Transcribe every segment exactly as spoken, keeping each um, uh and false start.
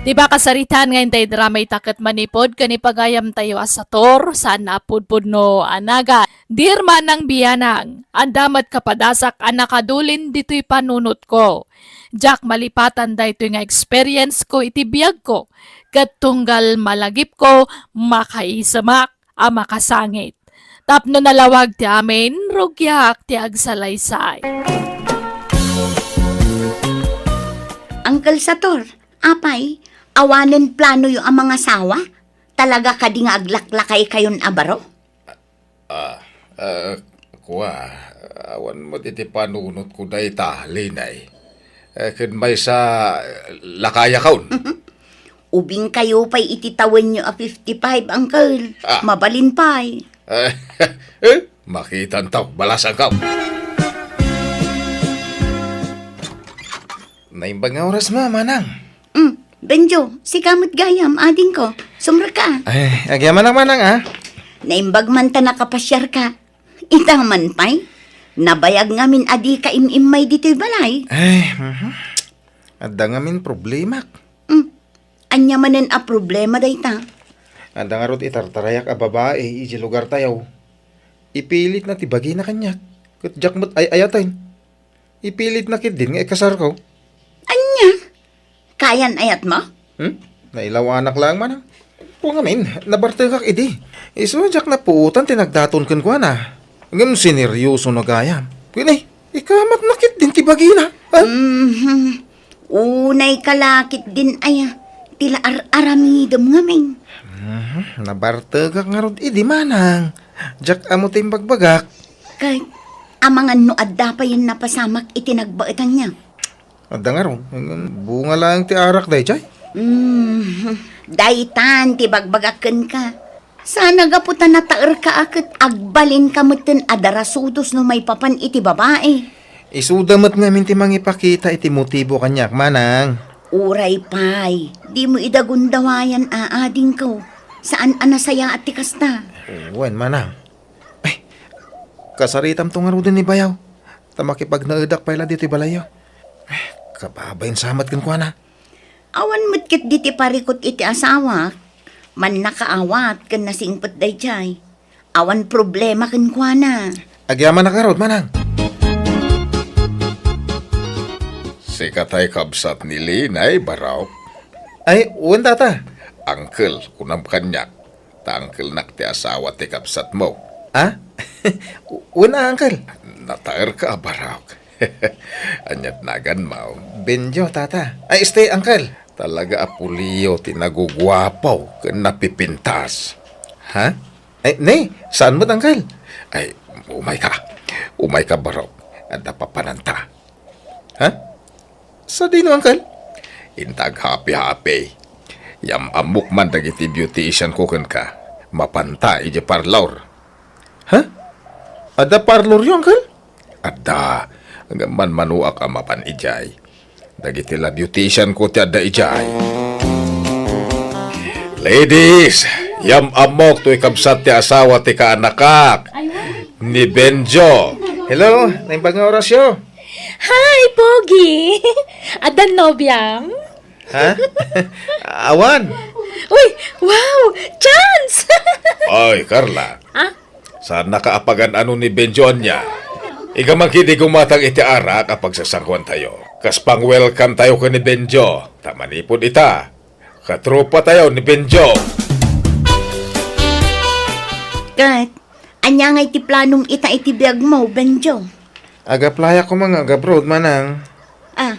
Di ba kasaritaan nga intay drama ita ket manipud ken ipagayamtayo a Sator, saan a pudpudno a nagan. Dear Manang Bianang, anda met kapadasak a nakadulin ditoy panunotko. Diak malipatan daytoy nga experience ko iti biagko, ket tunggal malagipko, makaisemak a makasangit. Tapno nalawag ti amin, rugiak ti agsalaysay. Uncle Sator, apay, awanen planoyo a mangasawa? Talaga kadi nga aglaklakaykayon a baro? Ah, ah, kua, awan met iti panunotko dayta, Linay. Eh, ken maysa, lakayakon. Ubingkayo pay iti tawenyo a fifty-five, uncle. Ah. Mabalin pay. Eh, eh, makitanto, balasangko. Naimbag nga oras mo, manang. Mm, Benjo, sika met gayam, adingko. Sumrekka. Ay, agyamanak, manang, ah. Naimbag man ta nakapasiarka. Ita man pay, nabayag ngamin a dika im-immay ditoy balay. Ay, mhm. Adda ngamin problemak. Mm. Ania manen a problema dayta? Adda ngarud itartarayak a babai iti lugartayo. Ipilitna ti bagina kaniak, ket diak met ay-ayaten. Ipilitna ketdin nga ikasarko. Ania? Kayan ayatmo? Hmm? Nailawanak laeng, manang. Kua ngamin, nabartekak idi. Isu a diak napuotan ti nagdaton kenkuana. Ngem sineryoso na gayam. Wen, ikamatna ketdin ti bagina. Ah? Mhm. Unayka la ketdin aya ti la ar-aramidem ngamin. Mhm. Nabartekak ngarud idi, manang. Diak ammo ti imbagbagak. Ket amangan no adda payen napasamak iti nagbaetanna. Adda ngarud, bunga laeng ti arak daydiay. Mm, daytan ti bagbagak kenka. Sana gapu ta nataerka a ket agbalinka metten a darasudos no maipapan iti babai. Isuda met ngamin ti mangipakita iti motibo kaniak, manang. Uray pay, dimo ida gundawayan a adingko. Saan a nasayaat ti kasta. Wen, manang. Ay, kasaritamto ngaruden ni bayaw. Ta makipagnaedak pay la ditoy balayyo. Ay, kababain sa met kenkuana. Awan met ketdi ti parikut iti asawak. Mannakaawat ken nasingpet daydiay. Awan problema kenkuana. Agyamanak ngarud, manang. Sika tay kabsat ni Linay, Barok? Ay, wen, tata. Uncle, kunam kaniak. Ta angkelnak ti asawa ti kabsatmo. Ah? Wen a, uncle. Nataerka a Barok. Aniat naganmo? Benjo, tata. Ay, este, uncle. Talaga a pulio ti naguguapo ken napipintas. Ha? Ay, ne, saan met, uncle? Ay, umayka. Umayka, Barok. Adda papananta. Ha? Sadino, uncle? Inta aghapi-hapi. Yam-ammok man dagiti beautician ko kenka. Mapanta idiay parlor. Ha? Adda parloryo, uncle? Adda. Ngem manmanoak a mapan idiay. Dagiti la beautician ko ti adda idiay. Ladies, yam-ammok toy kabsat ti asawa ti kaanakak, ni Benjo. Hello, naimbag nga orasyo? Hi, Pogi! Addan nobiam? Ha? Awan. Uy, wow! Chance! Oy, Carla. Ha? Saannaka a pagan-ano ni Benjo ania? Iga man ketdi gumatang iti arak a pagsasangkuantayo. Kas pang-welcome tayo ken ni Benjo. Ta manipud ita, katropa tayo ni Benjo. Ket, ania ngay ti planom ita iti biagmo, Benjo? Ag-applyak koma nga ag-abroad, manang. Ah,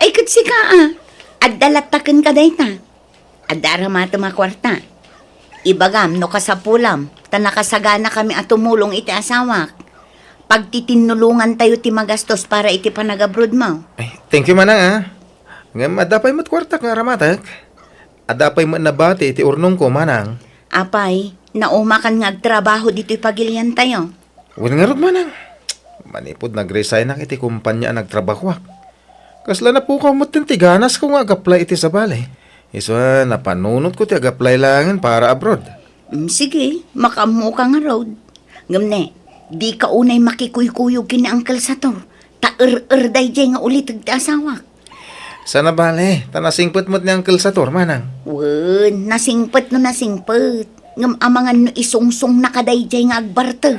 ay ket sika, ah. Adda latta kenka dayta. Adda aramatem a kuarta. Ibagam no kasapulam, ta nakasaganakami a tumulong iti asawak. Pagtitinnulongantayo ti magastos para iti panag-abroad mo. Ay, thank you, manang, ah. Ngem adda pay met kuartak nga aramatek. Adda pay met nabati iti urnongko, manang. Apay, naumakan nga agtrabaho ditoy pagiliantayo. Wen ngarud, manang. Manipud nagresignak iti kumpania a nagtrabahoak. Kasla napukaw metten ti ganasko nga ag-apply iti sabali. Isu a napanunotko ti ag-apply laengen para abroad. Mm, sige, makaammoka ngarud. Ngem ne, dika unay makikuykuyog ken ni Uncle Sator, ta er-er daydiay nga uliteg ti asawak. Sana bale, ta nasingpet met ni Uncle Sator, manang. Wen, nasingpet no nasingpet. Ngem amangan no isungsong na ka daydiay nga agbarter.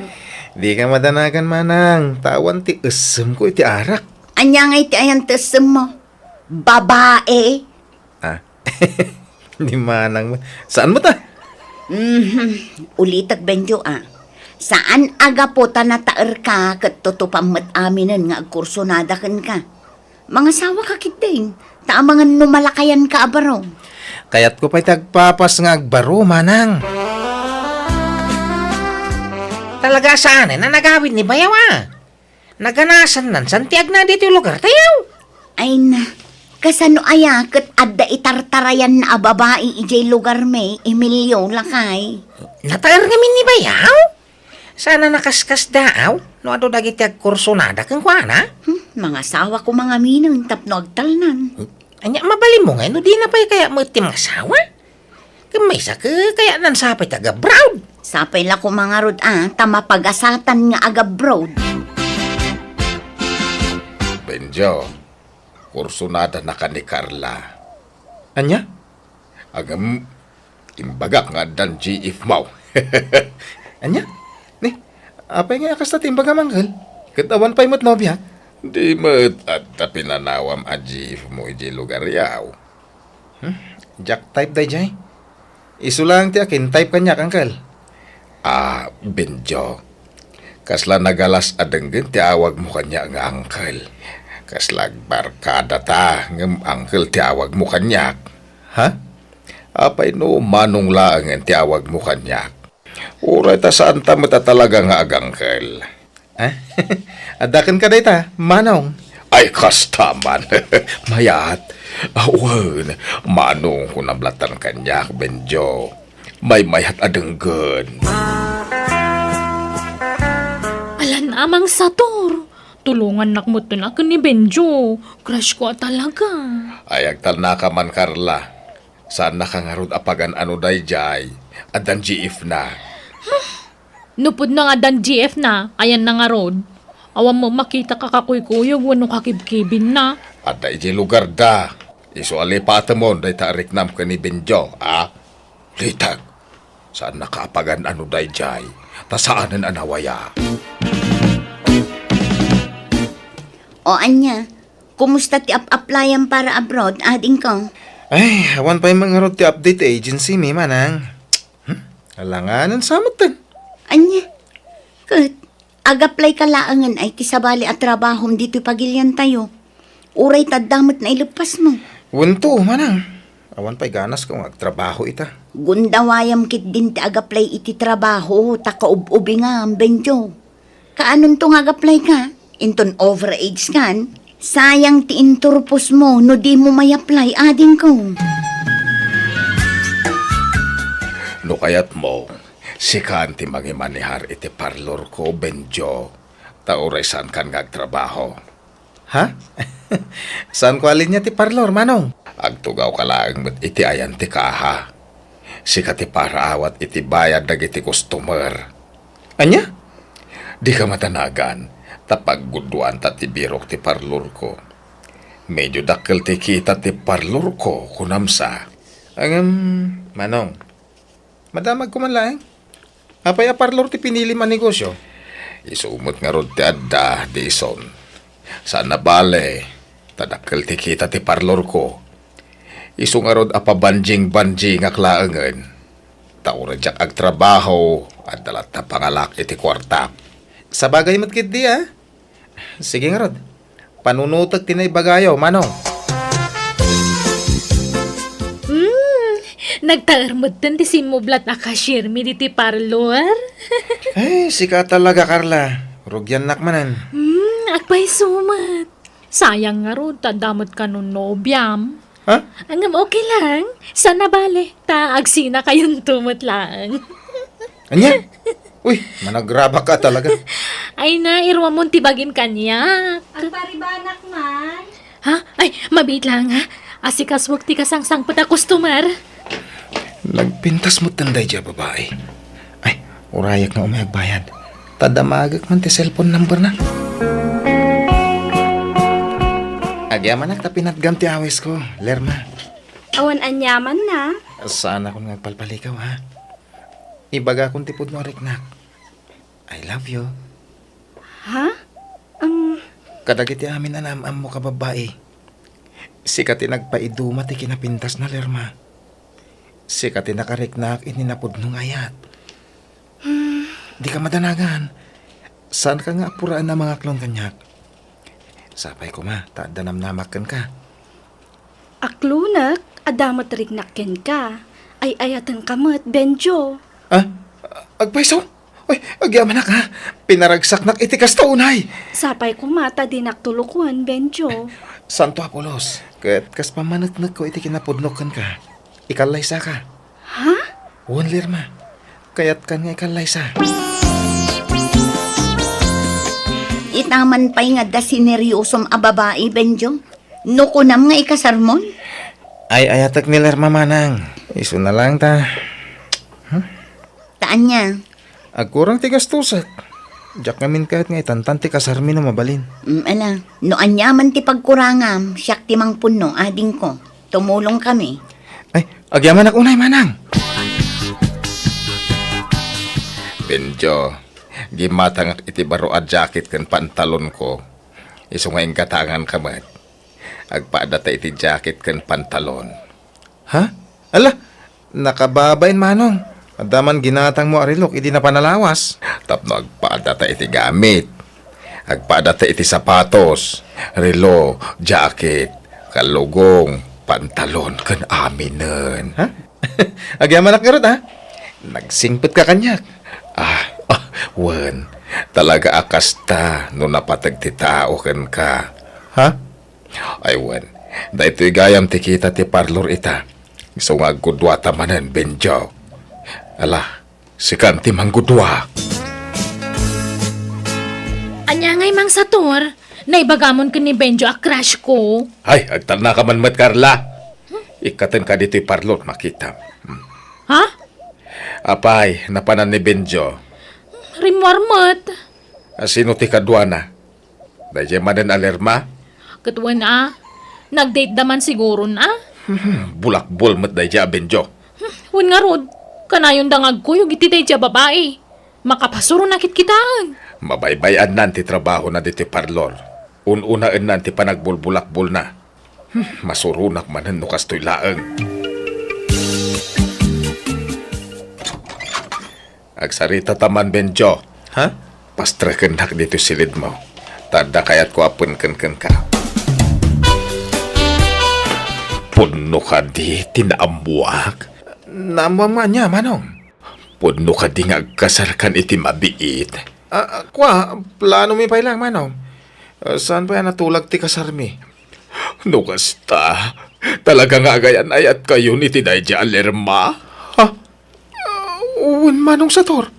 Di ka madanagan, manang. Tawan ti essem ko iti arak. Ania nga iti ayan ti essem mo? Babae? Ah, ni manang mo. Saan mo ta? Mhm. Ulitek, Benjo, ah. Saan a gapu ta nataerka ket tutupam met aminen nga agkursonada kenka. Mangasawa ka ketdin, ta amangan no malakayan ka a baro. Kayatko pay ti agpapas nga agbaro, manang. Talaga saan a nagawid ni bayaw, a? Naganasannan san ti agna ditoy lugar tayo. Ay na, kasano aya ket adda itartarayan na a babai idiay lugar mi, Emilio, lakay? Nataer ngamin ni bayaw? Sana nakaskasdaaw no adu dagiti agkursonada kenkuana? Hmm, mangasawa ko mangaminen tapno agtalnan. Ania, mabalin mo ngay no dina pay kaya met ti mangasawa? Ken maysa ket kayatnan sapay ti agabroad. Sapay la koma ngarud a, ta mapagasatan nga agabroad. Benjo, kursonada na ka ni Carla. Ania? Ngem, imbagak nga addan G F mo. Ania? Ni, apay nga a kasta ti imbagam, Uncle? Ket awan pay met nobiak? Di met adda pinanawam a G F mo idiay lugar yaw. Hmm? Diak type daydiay. Isu laeng ti akin type kaniak, Uncle. Ah, Benjo. Kasla nagalas a denggen ti awagmo kaniak nga uncle. Kasla agbarkada ta, ngem uncle ti awagmo kaniak. Ha? Apay no Manong laengen ti awagmo kaniak? Uray ta saanta met a talaga nga agangkel. Ah? Adda kenka dayta, Manong? Ay, kasta man. Mayat. Awan, Manong, kunam latan kaniak, Benjo. Maymayat a denggen. Alan, Amang Sator. Tulongannak met ken ni Benjo. Crush ko a talaga. Ay, agtalnaka man, Carla. Saannaka ngarud a pagan-ano daydiay. Addan G F na. Nupod na nga addan G F na, ayan na ngarud. Awan mo makita kakakuykuyog wenno kakibkibin na. Adda idiay lugar da. Isu a lipatemon dayta a riknam ken ni Benjo, a? Litag. Saannaka a pagan-ano daydiay. Ta saanen a nawaya. O ania, kumusta ti ap-aplayam para abroad, adingko? Ay, awan pay man ngarud ti update ti agency mi, manang. Hmm? Alanganan sa metten. Ania? Ket, ag-apply ka laengen ay ti sabali a trabahom ditoy pagiliantayo. Uray ta adda met naileppasmo. Wen to, manang. Awan pay ganasko nga agtrabaho ita. Gundawayam ketdin ti ag-apply iti trabaho, ta kaub-ubingam, Benjo. Kaanonto nga ag-apply ka? Inton overage kan? Sayang ti inturpos mo no di mo may-apply, adingko. No kayat mo, sikan ti mangimanehar iti parlor ko, Benjo. Ta uray saan kan nga agtrabaho. Ha? Saan ko a linya ti parlor, Manong? Agtugaw ka laeng met iti ayan ti kaha. Sika ti paraawat iti bayad dagiti customer. Ania? Di ka madanagan, ta pagguduanta ti birok ti parlor ko. Medyo dakkel ti kita ti parlor ko, kunam sa. Ngem, Manong, madamag ko man laeng. Apay a parlor ti pinilim a negosyo? Isu met ngarud ti adda, Dison. Saan a bale, ta dakkel ti kita ti parlor ko. Isu ngarud a pabanjing-banjingak laengen. Ta uray diak agtrabaho, adda latta pangalak iti kuarta. Sabagay met ketdi, a? Sige ngarud. Panunotek ti naibagayo, Manong. Hmm, nagtaer metten ti simmublat a cashier mi diti parlor. Ay, sika talaga, Carla. Rugiannak manen. Hmm, agpayso met. Sayang ngarud, ta adda met kanon nobiam. Ha? Ngem okay lang. Saan a bale, ta agsinakayonto met laeng. Ania? Uy, managrabak ka talaga. Ay na, iruamon ti bagim kaniak. Agparibanak man. Ha? Ay, mabiit lang, ha? Asikasuek ti kasangsangpet a customer. Nagpintas metten daydiay a babai. Ay, urayak nga umay agbayad. Ta damagek man ti cellphone number na. Agyamanak ta pinatgam ti awisko, Lerma. Awan aniamanna. Saanakon nga agpalpalikaw, ha? Ibagakon ti pudno a riknak. I love you. Ha? Um, Kadagiti amin a naam-ammok a babbai, sika ti nagpaiduma ti kinapintasna, Lerma. Sika ti nakariknak iti napudno nga ayat. Hmm. Dika madanagan. Saanka nga apuraen a mangaklon kaniak. Sapay koma, ta adda namnamak kenka. Aklonek, adda met riknak kenka. Ay-ayatenka met, Benjo. Ah? Agpayso? Ay, agyamanak, ha? Pinaragsaknak iti kasta unay. Sapay koma ta dinak tulokon, Benjo. Santo a pulos, ket kas pammaneknekko iti kinapudnok kenka, ikallaysaka. Ha? Wen, Lerma. Kayatkan nga ikallaysa. Itaman pay nga adda sineryosom a babai, Benjo. No kunam nga ikasarmon? Ay-ayatek ni Lerma manang. Isuna lang ta. Hmm? Ta ania? Agkurang ti gastosek. Diak ngamin kayat nga itantan ti kasarmi no mabalin. Mm, ala. No aniaman ti pagkurangam, siak ti mangpunno, adingko. Tumulongkami. Ay, agyamanak unay, manang. Benjo, gimmatangak iti baro a jacket ken pantalonko. Isu nga inggatanganka met. Agpaadata iti jacket ken pantalon. Ha? Ala, nakababain, manong. Adda man ginatangmo a relok idi napan a lawas. Tapno agpaadata iti gamit. Agpaadata iti sapatos, relo, jacket, kallugong, pantalon, ken aminen. Ha? Agyamanak ngarud, ha? Nagsingpetka kaniak. Ah, ah, wen. Talaga a kasta no napateg ti tao kenka. Ha? Ay, wen. Daytoy gayam ti kita ti parlor ita. Isu nga agguduata manen, Benjo. Ala, sikan ti manggudua. Ania ngay, Mang Sator? Naibagamon ken ni Benjo a crush ko. Ay, agtalnaka man met, Carla. Ikkatenka ditoy parlor, makitam. Hmm. Ha? Apay, napanan ni Benjo? Rimmuar met. A, sino ti kaduana? Daydiay manen a Lerma? Ket wen a, nag-date da man siguron a? Hmm, bulakbol met daydiay a Benjo. Hmm, wen ngarud, kanayonda nga agkuyog iti daydiay a babai. Makapasuronak kitkitaen. Mabaybay-annan ti trabahona ditoy parlor. Un-unaennan ti panagbulbulakbolna. Hmm, masuronak manen no kastoy laeng. Agsarita ta man, Benjo. Ha? Pastrekennak ditoy silidmo. Ta adda kayatko a penken kenka. Pudno kadi ti naammoak? Naammoam nga ania, manong? Pudno kadi nga agkasarkan iti mabiit? Ah, ah, kua, planomi pay lang, manong. Ah, saan pay a natulag ti kasarmi? No kasta, talaga nga agayan-ayatkayon iti daydiay a Lerma? Ha? Ah, wen, Manong Sator.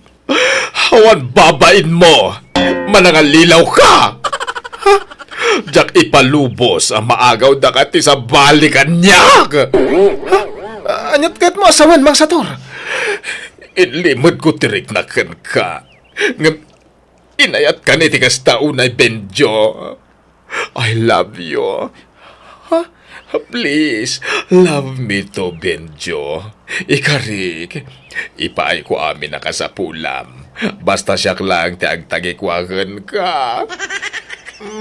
Awan babainmo! Manangalilaw ka! Ha? Diak ipalubos a maagaw daka ti sabali kaniak! Ha? Ah, aniat kayatmo a sawen, Mang Sator? Inlimedko ti riknak kenka. Ngem inayatkan iti kasta unay, Benjo. I love you. Ha? Please, love me too, Benjo. Ikarik, ipaayko amin a kasapulam. Basta siak laeng ti agtagikua kenka.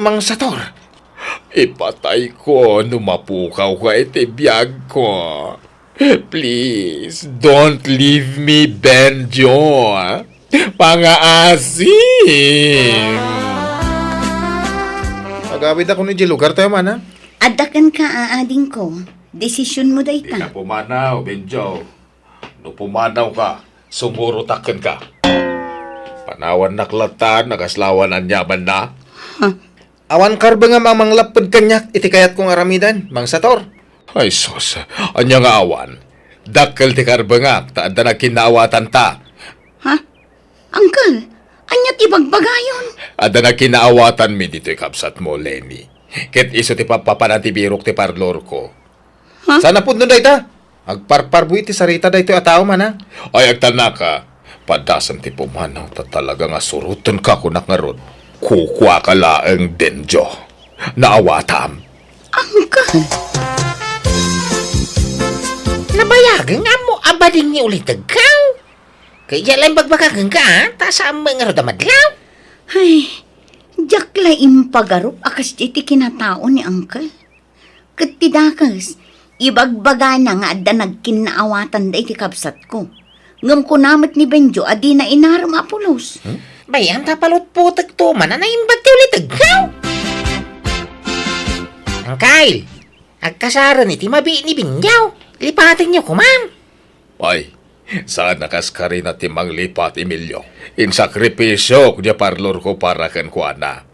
Mang Sator. Ipatayko no mapukawka iti biagko. Please, don't leave me, Benjo. Pangaasing! Agawidakon idiay lugartayo, manang. Adda kenka, adingko. Desisionmo dayta. Dika pumanaw, Benjo. No pumanawka, sumurotak kenka. Panawannak latta no kasla awan aniamanna. Huh? Awan karbengam a manglapped kaniak iti kayatko nga aramiden, Mang Sator. Ay sus, ania nga awan? Dakkel ti karbengak ta adda nagkinnaawatanta. Ha? Uncle, ania ti bagbagayon? Adda nagkinnaawatanmi ditoy kabsatmo, Lenny. Ket isu ti pappapanan ti birok ti parlorko. Ha? Saan a pudno dayta? Agparparbo iti sarita daytoy a tao, manang. Ay, agtalnaka. Padasem ti pumanaw ta talaga nga surotenka, kunak ngarud. Kukuaka laeng, Benjo. Naawatam. Uncle. Nabayagen nga ammo a badin ni Ulitegkaw. Kay diak la imbagbaga kenka, a, ta saan met ngarud a madlaw. Ay, diak la impagarup a kasdiay ti kinatao ni Uncle. Ket ti dakes, ibagbagana nga adda nagkinnaawatan daydi kabsatko. Ngem kuna met ni Benjo a dina inarem a pulos. Hmm? Bay-am ta palutpotekto man a naimbag ti Ulitegkaw. Uncle, agkasaren iti mabiit ni Benjo. Lipatenyo koma. Ay, saan a kas karina ti manglipat, Emilio. Insakripisio diay parlorko para kenkuana.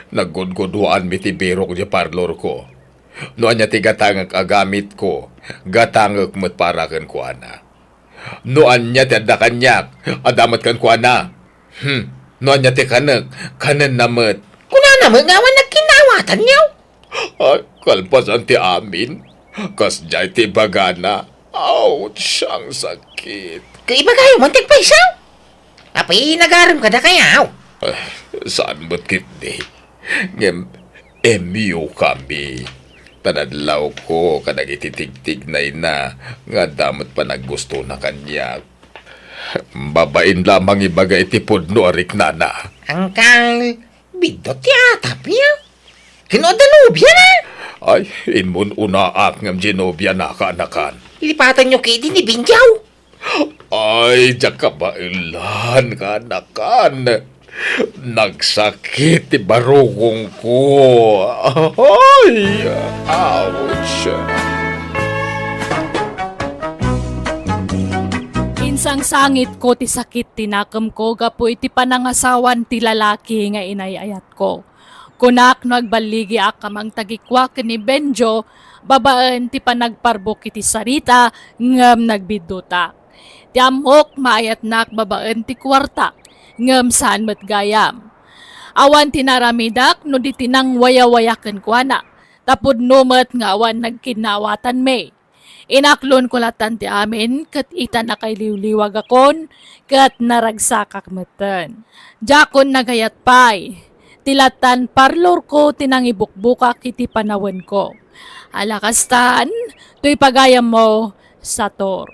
Naggudguduaanmi ti birok diay parlorko. No ania ti gatangek a gamitko, gatangek met para kenkuana. No ania ti adda kaniak, adda met kenkuana. Hmm, no ania ti kanek, kanenna met. Kunana met nga awan nagkinnaawatanyo. Ay, kalpasan ti amin. Kasdiay ti ibagana. Ouch, ang sakit. Kaibagayo man ti agpayso? Apay, nagarem kadakayo? Ah, saan met ketdi? Ngem, M U kami. Ta nadlawko kadagiti tigtignayna nga adda met panaggustona kaniak. Babain la a mangibaga iti pudno a riknana. Uncle, biddut ti atapyo. Ken no adda nobiana? Ay, immun-unaak ngem diay nobiana, kaanakan. Lipatanyo ketdi ni Benjo. Ay, diak kabaelan, kaanakan. Nagsakit ti barukongko. Ay, ouch. Insangsangitko ti sakit ti nakemko gapu iti panangasawan ti lalaki nga inay-ayatko. Kunak no agballigiak a mangtagikua ken ni Benjo babaen ti panagparbok iti sarita, ngem nagbiddutak. Ti ammok, maayatnak babaen ti kuartak, ngem saan met gayam. Awan ti naaramidak no di ti nangwayawaya kenkuana, ta pudno met nga awan nagkinnaawatanmi. Inaklonko latan ti amin, ket ita nakailiwliwagakon, ket naragsakak metten. Diakon nagayat pay, ti latan parlorko ti nangibukbukak iti panawenko. Ala kastan, toy pagayammo, Sator.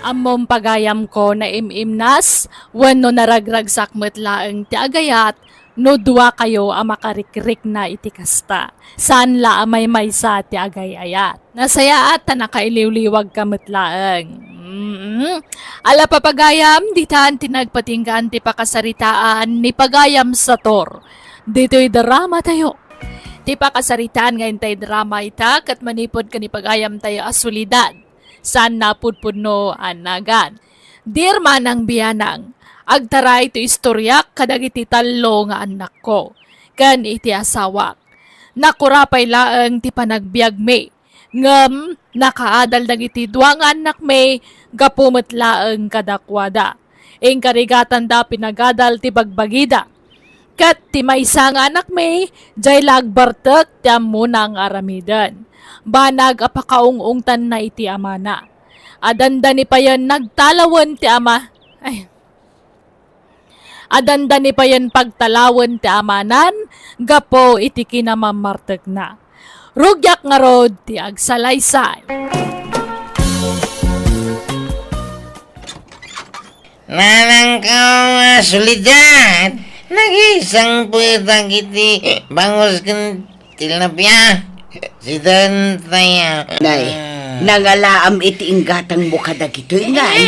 Ammom pagayamko, naim-imnas, wenno naragragsak met laeng ti agayat, no duakayo a makarikrikna iti kasta. Saan la a maymaysa ti agay-ayat. Nasayaat ta nakailiwliwagka met laeng. Mm. Ala, papagayam, ditan ti nagpatinggaan ti pakasaritaan ni pagayam Sator. Ditoy drama tayo. Ti pakasaritaan nga intay drama ita ket manipud ken ni pagayam tayo a Soledad. Saan napudpudno a nagan. Dear Manang Bianang, agtaray ti istoriak kadagiti tallo nga annakko, ken iti asawak. Nakura pay laeng ti panagbiagmi, ngem nakaadal dagiti dua nga annakmi gapu met laeng kadakuada. Inkarigatanda pinagadal ti bagbagida. Ket ti maysa nga anakmi, jay la agbartek ti ammona nga aramiden. Banag a pakaung-ungtanna iti amana. Adanda ni payen nagtalawen ti ama-, ay. Adanda ni payen pagtalawen ti amanan gapu iti kinamammartekna. Rugiak ngarud ti agsalaysay. Nanangko a Soledad, nagisangpetak iti bangus ken tilapia. Sida tayo. Nay, nangalaam iti inggatangmo kadagitoy, ngay.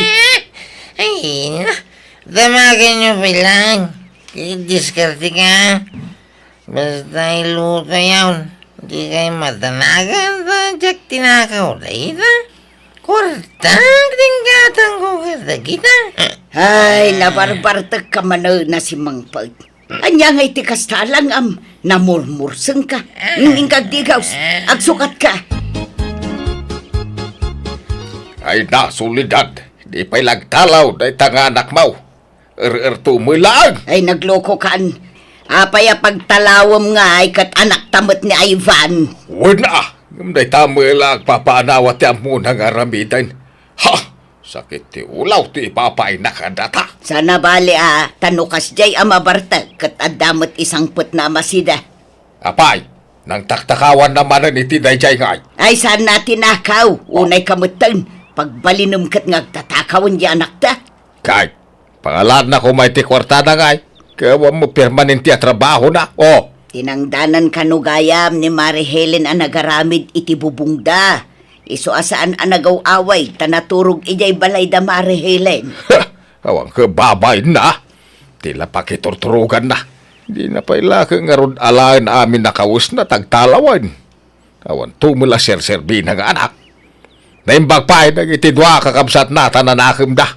Ay, na, damagenyo pay laeng. Diskarte ka. Basta iluto yaon, di kay matanagan ta diak tinakaw dayta. Kuartak ti inggatangko kadagita. Ay, nabarbartek ka manen a simangpet. Ania ngay ti kasta, langam, namurmurseng ka. Ngem inka agdigaws, agsukat ka. Ay na, Soledad, di pay la agtalaw dayta nga anakmo. Er-erto met laeng. Ay, naglokokan. Apay a pagtalawem ngay ket anakta met ni Ivan? Wen a, ngem dayta met la agpapaanawa ti ammona nga aramiden. Ha! Sakit ti ulaw ti ipapaayna kadata. Saan a bali a, ta no kasdiay a mabartek ket adda met isangpetna a masida. Apay, nangtaktakawanna manen iti daydiay ngay? Ay, saan a tinakaw. Unay ka metten, pagbalinem ket nga agtatakawen ti anakta. Kay, pangalaanna koma iti kuartada ngay. Ket awan met permanente a trabahona. O. Tinangdanan kano gayam ni Mari Helen a nagaramid iti bubongda. Isu a saan a nagaw-away ta naturog idiay balayda Mari Helen. Awan ket babainna. Ti la pakiturturoganna. Dina pay la ket ngarud alaen amin a kawesna ti agtalawen. Awan tumel a serserbina nga anak. Naimbag pay dagiti dua a kakabsatna ta nanakemda.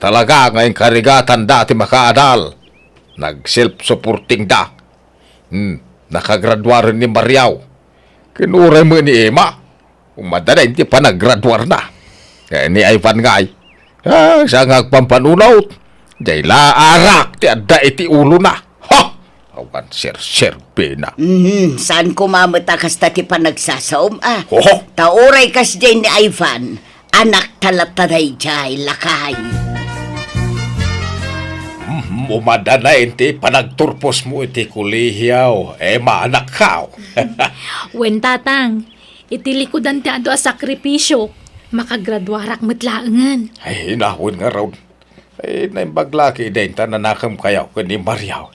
Talaga nga inkarigatanda ti makaadal. Nag-self-supportingda. Hmm, nakagraduaren ni Mariaw. Ken uray met ni Emma. Umadadain ti panaggraduarna. Eh, ni Ivan ngay. Ah, sa nga agpampanunot. Diay la arak ti adda iti ulona. Ha! Awan serserbina. Mhm, saan koma met a kasta ti panagsasaom, a? Oho. Ta uray kasdiay ni Ivan, anakta latta daydiay, lakay. Mhm, umadadain ti panagturposmo iti kolehio, Emma, anakko. Wen, Tatang, iti likudan ti adu a sakripisio, makagraduarak met laengen. Ay, nawen ngarud. Ay, naimbag la ket dayta nanakemkayo ken ni Mariaw.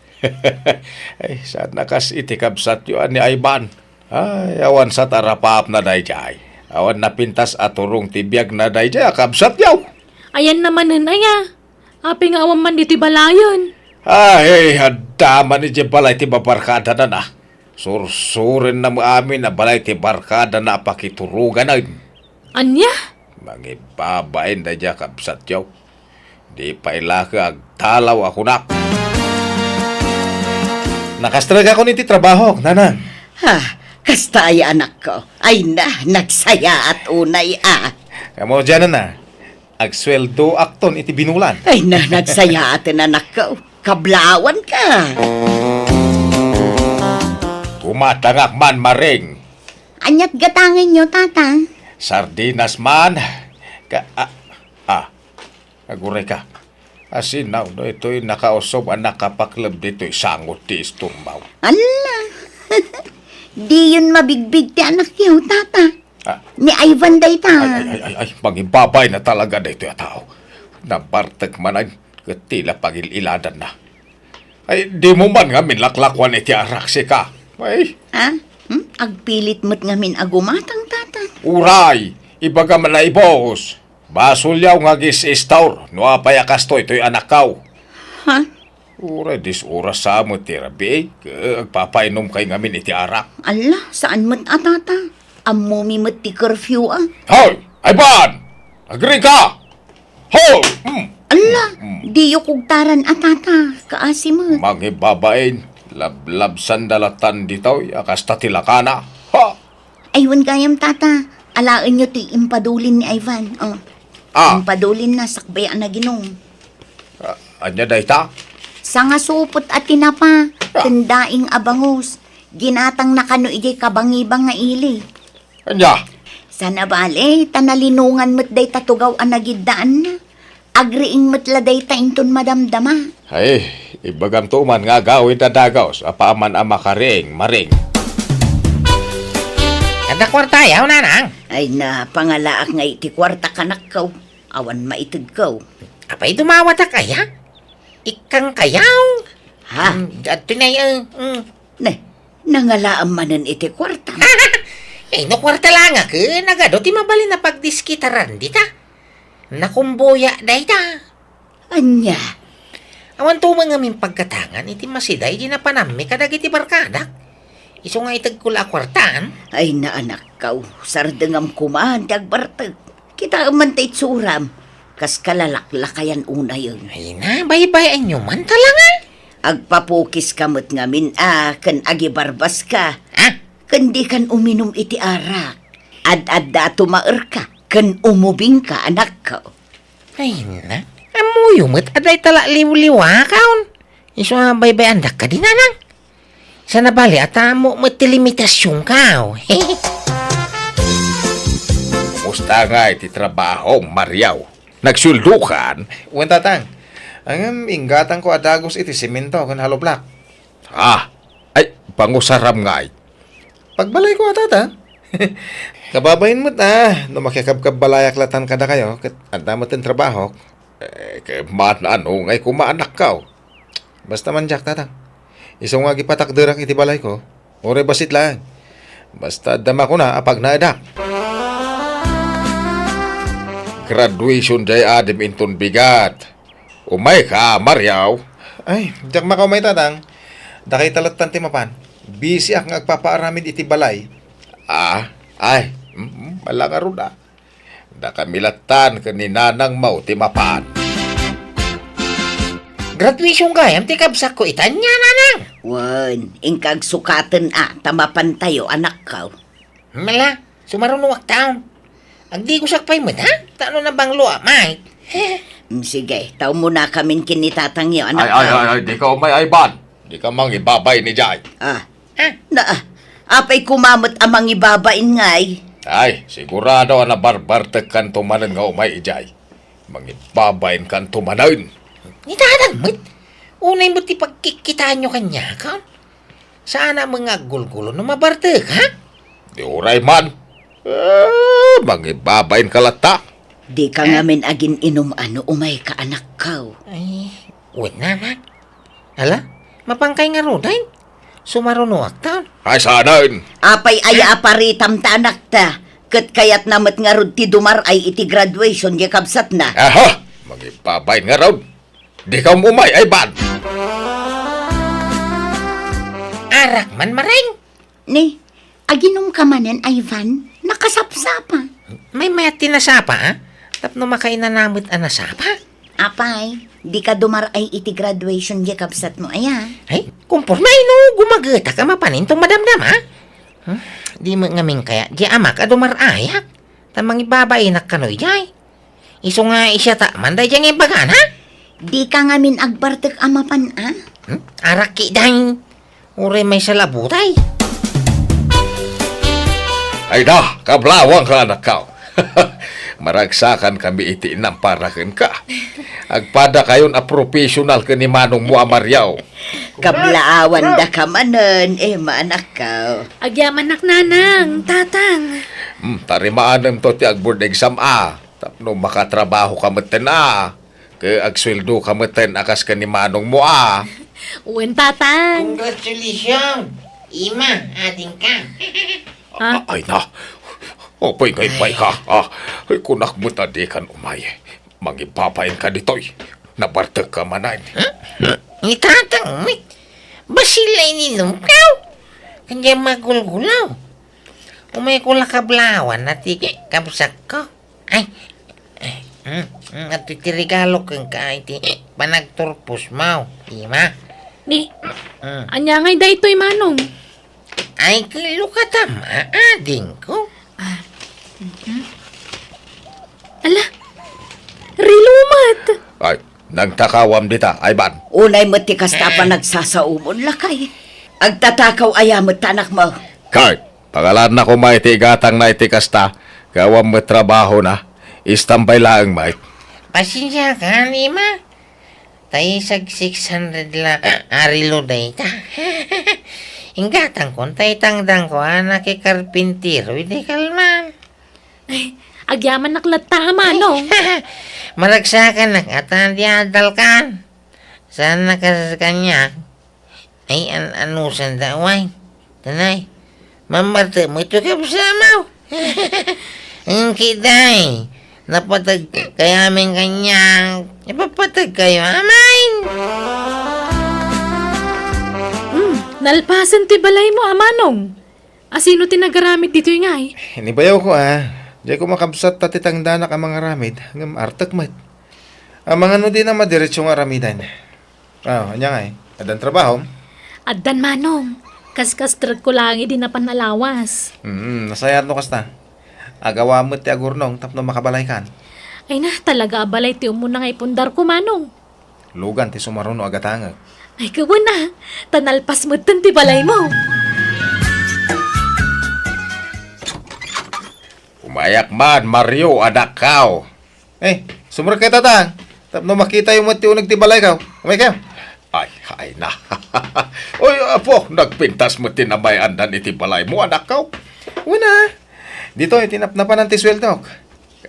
Ay, saan a kas iti kabsatyo a ni Ivan. Ay, awan sa tarapapna daydiay. Awan napintas a turong ti biagna daydiay a kabsatyo. Ayanna manen aya? Apay nga awan man ditoy balayen? Ay, adda man idiay balay ti babarkadana. Sursurenna met amin a balay ti barkadana a pakituroganen. Ania? Mangibabain daydiay a kabsatyo. Di pay la ket agtalaw a kunak. Nakastrek ako iti trabahok, nanang. Ha, kasta aya, anakko. Ay na, nagsayaat unay a. Kamo diay, nanang. Agsueldoakton iti binulan. Ay na, nagsayaaten, anakko. Kablawanka. Gumatangak man, Maring. Aniat gatangenyo, Tata? Sardinas man. Ka, ah, ah, agurayka. Asinaw no itoy nakausog a nakapakleb ditoy sangot ti istorbaw. Alla! Diyon mabigbig ti anakyo, Tata. Ah. Ni Ivan dayta. Ay, ay, ay, ay, ay, mangibabain talaga daytoy a tao. Nabartek manen, ket ti la pagil-iladanna. Ay, dimo man ngamin laklakuan iti arak, sika. Ay. Ha? Hmm? Agpilit met ngamin a gumatang, Tata. Uray, ibagam a naibus. Basolyo nga agis-istor no apay a kastoy toy anakko. Ha? Uray, dis oras sa met ti rabii, ket agpapainomkay ngamin iti arak. Alla, saan met a, Tata? Ammomi met ti curfew a. Hoy! Ivan! Agriingka! Hoy! Mm. Alla, mm. Diyo kugtaran a, Tata. Kaasi met. Mangibabain, lablabsanda latan ditoy a kasta ti lakana. Ha! Ay, wen gayam, Tata. Alaenyo ti impadulin ni Ivan. Oh. Ah. Impadulinna sakbay a naginom. Ah, ania dayta? Sangasupot a tinapa, ah, ken daing a bangus. Ginatangna kano idiay kabangibang nga ili. Ania? Saan a bale, ta nalinongan met dayta tugaw a nagiddaanna. Agriing met la dayta inton madamdama. Ay, ibagamto man nga agawid a dagus, apaman a makariing, Maring. Adda kuartayo, nanang? Ay, napangalaak nga iti kuarta, anakko. Awan maitedko. Apay dumawatak aya? Ikkangkayo? Ha? Mm, adtoy nay, eh, mm. Ne, nangalaam manen iti kuarta. Eh, no kuarta la nga ken, nagadu ti mabalin a pagdiskitaran dita. Nakumboya dayta. Ania? Awan to man ngamin pagkatangan iti masiday di napanammi kadagiti barkadak. Isu nga itegko la a kuartaan. Ay, naanakkaw, sardengam koma ti agbartek. Kitaem man ta itsuram, kas kalalaklakayan unayen. Ay na, baybay-anyo man talaga. Agpapukiska met ngamin a ken agibarbaska. Ha? Ken dikan uminum iti arak. Ad-adda a tumaerka ken umubingka, anakko. Ay na, ammoyo met a dayta la liwliwakon. Isu a baybay-andak kadi, nanang. Saan a bale a tammo met ti limitasionko. Kumusta ngay ti trabaho, Mariaw? Nagsueldokan? Wen, Tatang. Ngem inggatangko a dagus iti semento ken hollow block. Ah, ay, pangusaram ngay. Pagbalayko a, Tatang. Kababain met a, no makikabkabbalayak latan kadakayo, ket adda met ti trabahok. Eh, ket maan a no ngay koma anakko. Basta man diak, Tatang. Isu nga agipatakderak iti balayko, uray bassit laeng. Basta adda makuna a pagnaedak. Graduation diay adim inton bigat. Umayka, Mario. Ay, diak makaumay, Tatang. Dakayta lattan ti mapan. Busyak nga agpapaaramid iti balay. Ah, ay, mm, mm, ala ngarud a. Dakami lattan ken ni nanangmo ti mapan. Graduation gayam ti kabsatko ita, ania, Nanang? Wen, inka agsukaten a, ta mapantayo, anakko. Mala, sumarunoakton. Agdigosak pay met, ha? Ta no nabanglo a, Mike. Mm, sige, ta umunakamin ken ni tatangyo, anakko. Ay, ay, ay, ay, dika umay, Ivan. Dika mangibabain idiay. Ah. Ha? Na, apay koma met a mangibabain ngay? Ay, sigurado a nabarbartekkanto manen nga umay idiay. Mangibabainkanto manen. Ni Tatang met? Unay met ti pagkikkitaanyo kaniak, ha? Saan a nga aggulgulo no mabartek, ha? Di uray man. Eh, mangibabainka latta. Dika ngamin agin-inum a no umayka, anakko. Ay, wen, Nanang. Ala, mapankay ngaruden? Sumarunoakton. Ay, saanen? Apay aya a paritam ta anakta, ket kayatna met ngarud ti dumar-ay iti graduation diay kabsatna. Aha! Mangibabain ngarud. Dika umay, Ivan. Arak man, Maring. Ni, aginumka manen, Ivan? Nakasapsapa. Maymayat ti nasapa, a? Tapno makainana met a nasapa. Apay, dika dumar-ay iti graduation diay kabsatmo aya? Ay, komporme no gumagetak a mapanen ti madamdama. Hmm? Di met ngamin kayat diay amak a dumar-ayak. Ta mangibabainak kano idiay. Isu nga isiatak man daydiay nga imbagana? Dika ngamin agbartek a mapan a? Hmm? Arak ketdin. Uray maysa la a butay. Ay da, kablawangka, anakko. Maragsakankami iti inampara kenka. Agpadakayon a professional ken ni manongmo a Mario. Kablaawandaka manen, Emma, anakko. Agyamanak, Nanang, Tatang. Hmm, tarimaanemto ti agboard exam a. Tapno makatrabahoka metten a, ket agsueldoka metten a kas ken ni manongmo a. Wen, Tatang. Congratulations, Emma, adingka. Ha? A-, ay na. Apay nga imbay ka? Ah, ay, kunak met a dikan umay. Mangibabainka ditoy. Nabartekka manen. Huh? Ni Tatang met. Bassit la ininumko. Kanya magulgulaw. Umayko la kablawan a ti kabsatko. Ay, eh, mm, mm, adtoy ti regalo kenka iti panagturposmo, Emma. Ni, mm. Ania ngay daytoy, Manong? Ay, kello ka ta, adingko. Ah, mhm. Ala, relo met. Ay, nagtakawam dita, Ivan. Unay met ti kasta a panagsasaomon, lakay. Agtatakaw aya met ti anakmo? Kay, Pangalanna koma iti igatangna iti kasta, ket awan met trabahona. Istambay laeng met. Pasensiakan, Emma. Ta isag six hundred la a relo dayta. Inggatangkon ta itangdangko a nakikarpintero idi kalman. Ay, agyamanak latta, Manong. Maragsakanak a ta di adalkan. Saan na kas kaniak? Ay, an-, anusanda, way. Tanay, mamarte met ti kabsatmo. Engki, day. Napateg kayamin kaniak. Ipapateg kayo, amay. Hmm, nalpasen ti balaymo, a Manong. A, sino ti nagaramid ditoy ngay? Ni bayawko, a. Diay ko makabsat ta ti tangdanak a mangaramid, ngem artek met. Amangan no dina madiretso nga aramiden. Ah, ania ngay? Addan trabahom? Addan, Manong. Kaskastrekko laeng idi napan a lawas. Mm, nasayaat no kasta. Agawam met ti agurnong tapno makabalaykan. Ay na, talaga a balay ti umuna nga ipundarko, Manong. Lugan ti sumaruno a gatangek. Ay, kawen a. Ta nalpas metten ti balaymo. Umayak man, Mario, anakko. Eh, sumrekkayo, Tatang. Tapno makitayo met ti uneg ti balayko. Umaykayo. Ay, ay na. Oy, Apo, nagpintas met ti namay-annan iti balaymo, anakko. Wen a, ditoy ti napnapanan ti sueldok.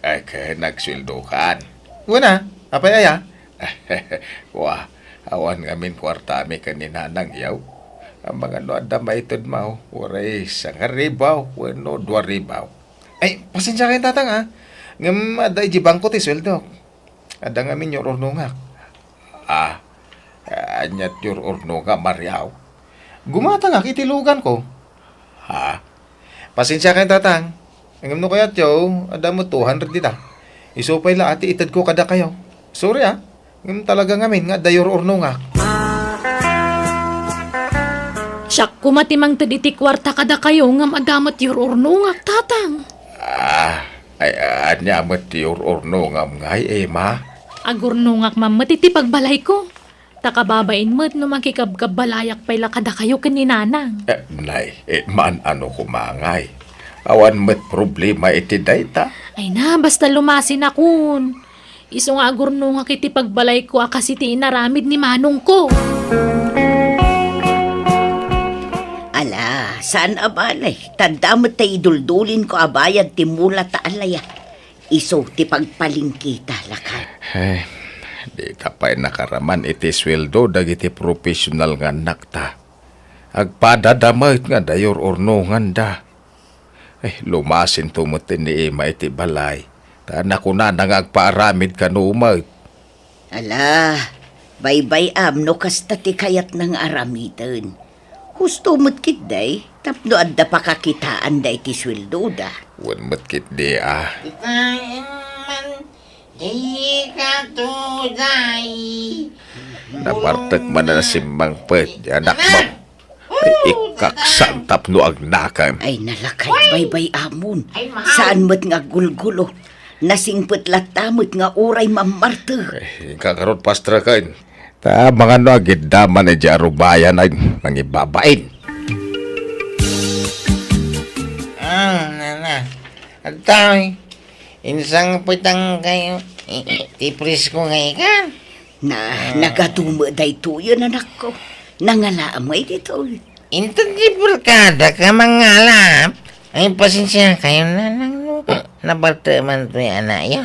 Ay, ket nagsueldokan. Wen a, apay aya? Wa, awan ngamin kuartami ken ni Nanang, yaw. Amangan no adda maitedmo, uray sangaribu wenno duaribu. Ay, pasensiakayon, Tatang, a. Ngem adda idiay bangko ti sueldok. Adda ngamin yur-urnongak. Ah, ania ti yur-urnongam, Maria? Gumatangak iti luganko. Ha? Pasensiakayon, Tatang. Ngem no kayatyo, adda met two hundred dita. Isu pay la a ti itedko kadakayo. Sorry, a. Ngem talaga ngamin nga adda yur-urnongak. Siak koma ti mangted iti kuarta kadakayo ngem adda met yur-urnongak, Tatang. Ah, ay, ania met ti yur-urnongam ngay, Emma? Agurnongak man met iti pagbalayko. Ta kababain met no makikabkabbalayak pay la kadakayo ken ni Nanang. Eh, nay, eh, maan-ano koma ngay? Awan met problema iti dayta. Ay na, basta lumasinakon. Isu nga agurnongak iti pagbalayko a kas iti inaramid ni manongko. Ala, saan a balay. Ta adda met ti iduldulinko a bayad ti mula ta alaya. Isu ti pagpalingkita, lakay. Eh, dita pay nakaraman iti sueldo dagiti professional nga annakta. Agpadada met nga adda yur-urnonganda. Eh, lumasinto met ni Emma iti balay. Ta nakunana nga agpaaramid kano met. Ala, baybay-am no kasta ti kayatna nga aramiden. Husto met ketdi, tapno adda pakakitaanda iti sueldoda. Wen met ketdi, a. Dika tuday. Nabartek man a nasimmangpet, di anakmo. Ay, ikaksan tapno agnakem. Ay, nalakay, baybay-amon. Saan met nga aggulgulo. Nasingpet latta met nga uray mammartek. Eh, inka ngarud, pastreken. Ta amangan no agidda man idiay arubayan a nangibabain. Ah, nana. Adtoy. Insangpetankayo ti presko nga ikan. Na, nagadu met daytoyen, anakko. Nangalaam ngay ditoy. Inted ti barkada ka mangalaam. Ay, pasensiakayon, Nanang, no nabartek man toy anakyo.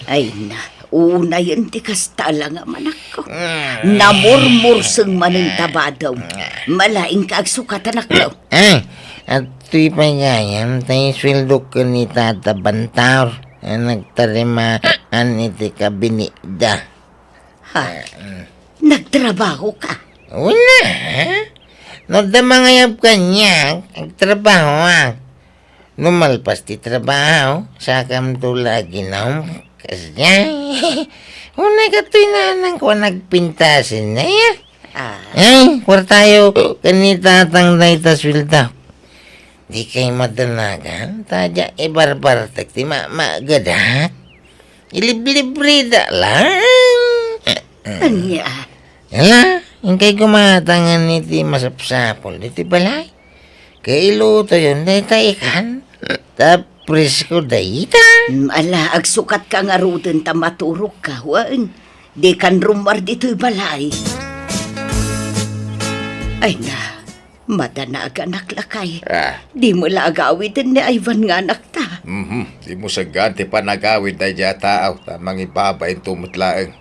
Ay na, unayen ti kasta la nga manakko. Mm. Namurmurseng manen ta badom. Malaingka agsukat, anakko. Ay, adtoy pay gayam, ta isueldok ken ni Tata Bantaur a nagtarimaan iti kabinetda. Ha? Nagtrabaho ka? Wen a, ha? No adda mangayab kaniak, agtrabahoak. No malpas ti trabaho, sakamto la aginum, kasdiay. Unay katoy nanangko a nagpintasen, aya? Ah. Ay, kuartayo, ken ni Tatang dayta sueldo. Dikay madanagan, ta diak ibarbartek ti ma-, maagadak. Iliblibreda lang. Ania? Ala, inkay gumatangan iti masapsapul ditoy balay. Kailutoyon dayta ikan. Ta presko dayta. Mm, ala, agsukatka ngaruden ta maturogka, wen. Dikan rummuar ditoy balay. Ay na, madanaganak, lakay. Ah. Dimo la agawiden ni Ivan nga anakta. Mhm. Dimo saggaan ti panagawid daydiay a tao, ta mangibabainto met laeng.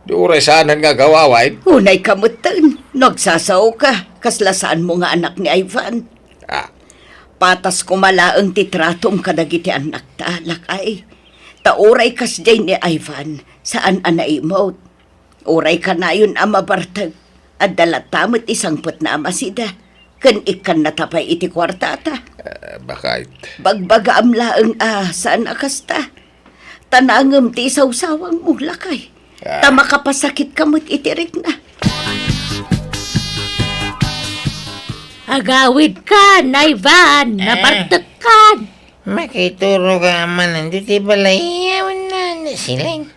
Di uray saanen nga agaw-awain. Unayka metten, no agsasaoka, kasla saanmo nga anak ni Ivan. Ah. Patas koma laeng ti tratom kadagiti annakta, lakay. Ta uray kasdiay ni Ivan, saan a naimut. Uray kanayon a mabartek, adda latta met ti sangpetna a masida, ken ikkannata pay iti kuartata. Ah, bakit? Bagbagaam laeng a saan a kasta. Ta naangem ti isawsawangmo, lakay. Ah. Ta makapasakitka met iti rikna. Agawidkan, Ivan, ah, nabartekkan. Makituroka manen ditoy balay, awan na, na siling.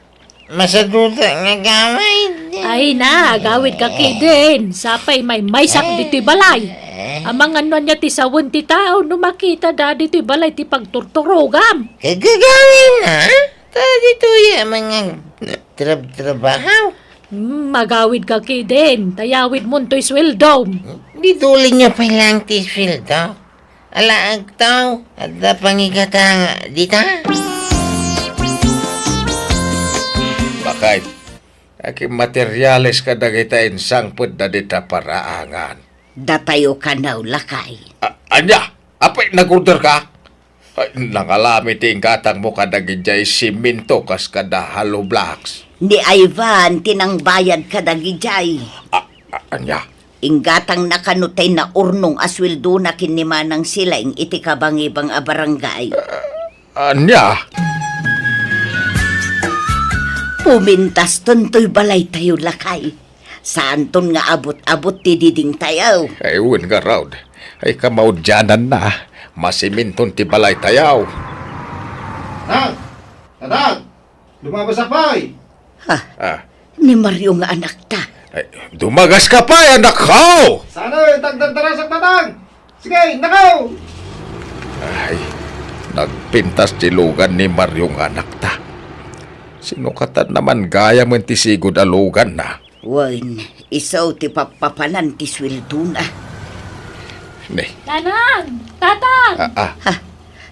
Masaduta nga agawid. Ay na, agawidka ketdin. Sapay maymaysak ditoy balay. Amangan no ania ti sawen ti tao no makitada ditoy balay ti pagturturogam. Kagagawin na? Ta ditoy a mga trab-trabaho. Hmm, magawid ka kidin, ta yawidmon toy sueldom. Di tulinyo pay lang ti sueldo. Alaagtaw, adda pangigata dita. Bakit? Akin materiales kadagita insangpet da dita paraangan. Datayo kanaw, lakay. A-, ania? Apay, nag-order ka? Ay, nangalami ti inggatangmo kadagijay siminto kas kada hollow blocks. Ni Ivan ti nangbayad kadagijay. A-, a-, ania? Inggatangna kano tay naurnong a sueldona ken ni Manang Silaing iti kabangibang a barangay. Ania? Pumintas ton toy balaytayo, lakay. Saanton nga abut-abut ti didingtayo. Ay, wen ngarud. Ay, kamaudiananna. Masiminton ti balaytayo. Tatang! Tatang! Dumabasa pay! Ha? Ah. Ni Mario nga anakta. Ay, dumagas ka pay, anakko! Sana, eh, tagdagdarasak, Tatang! Sige, nakaw! Ay, nagpintas ti lugan ni Mario nga anakta. Sinukatan naman gayam ti sigud a luganna. Wen, isu ti pappapanan ti sueldona. Ne. Nanang! Tatang! Ah, ah. Ha?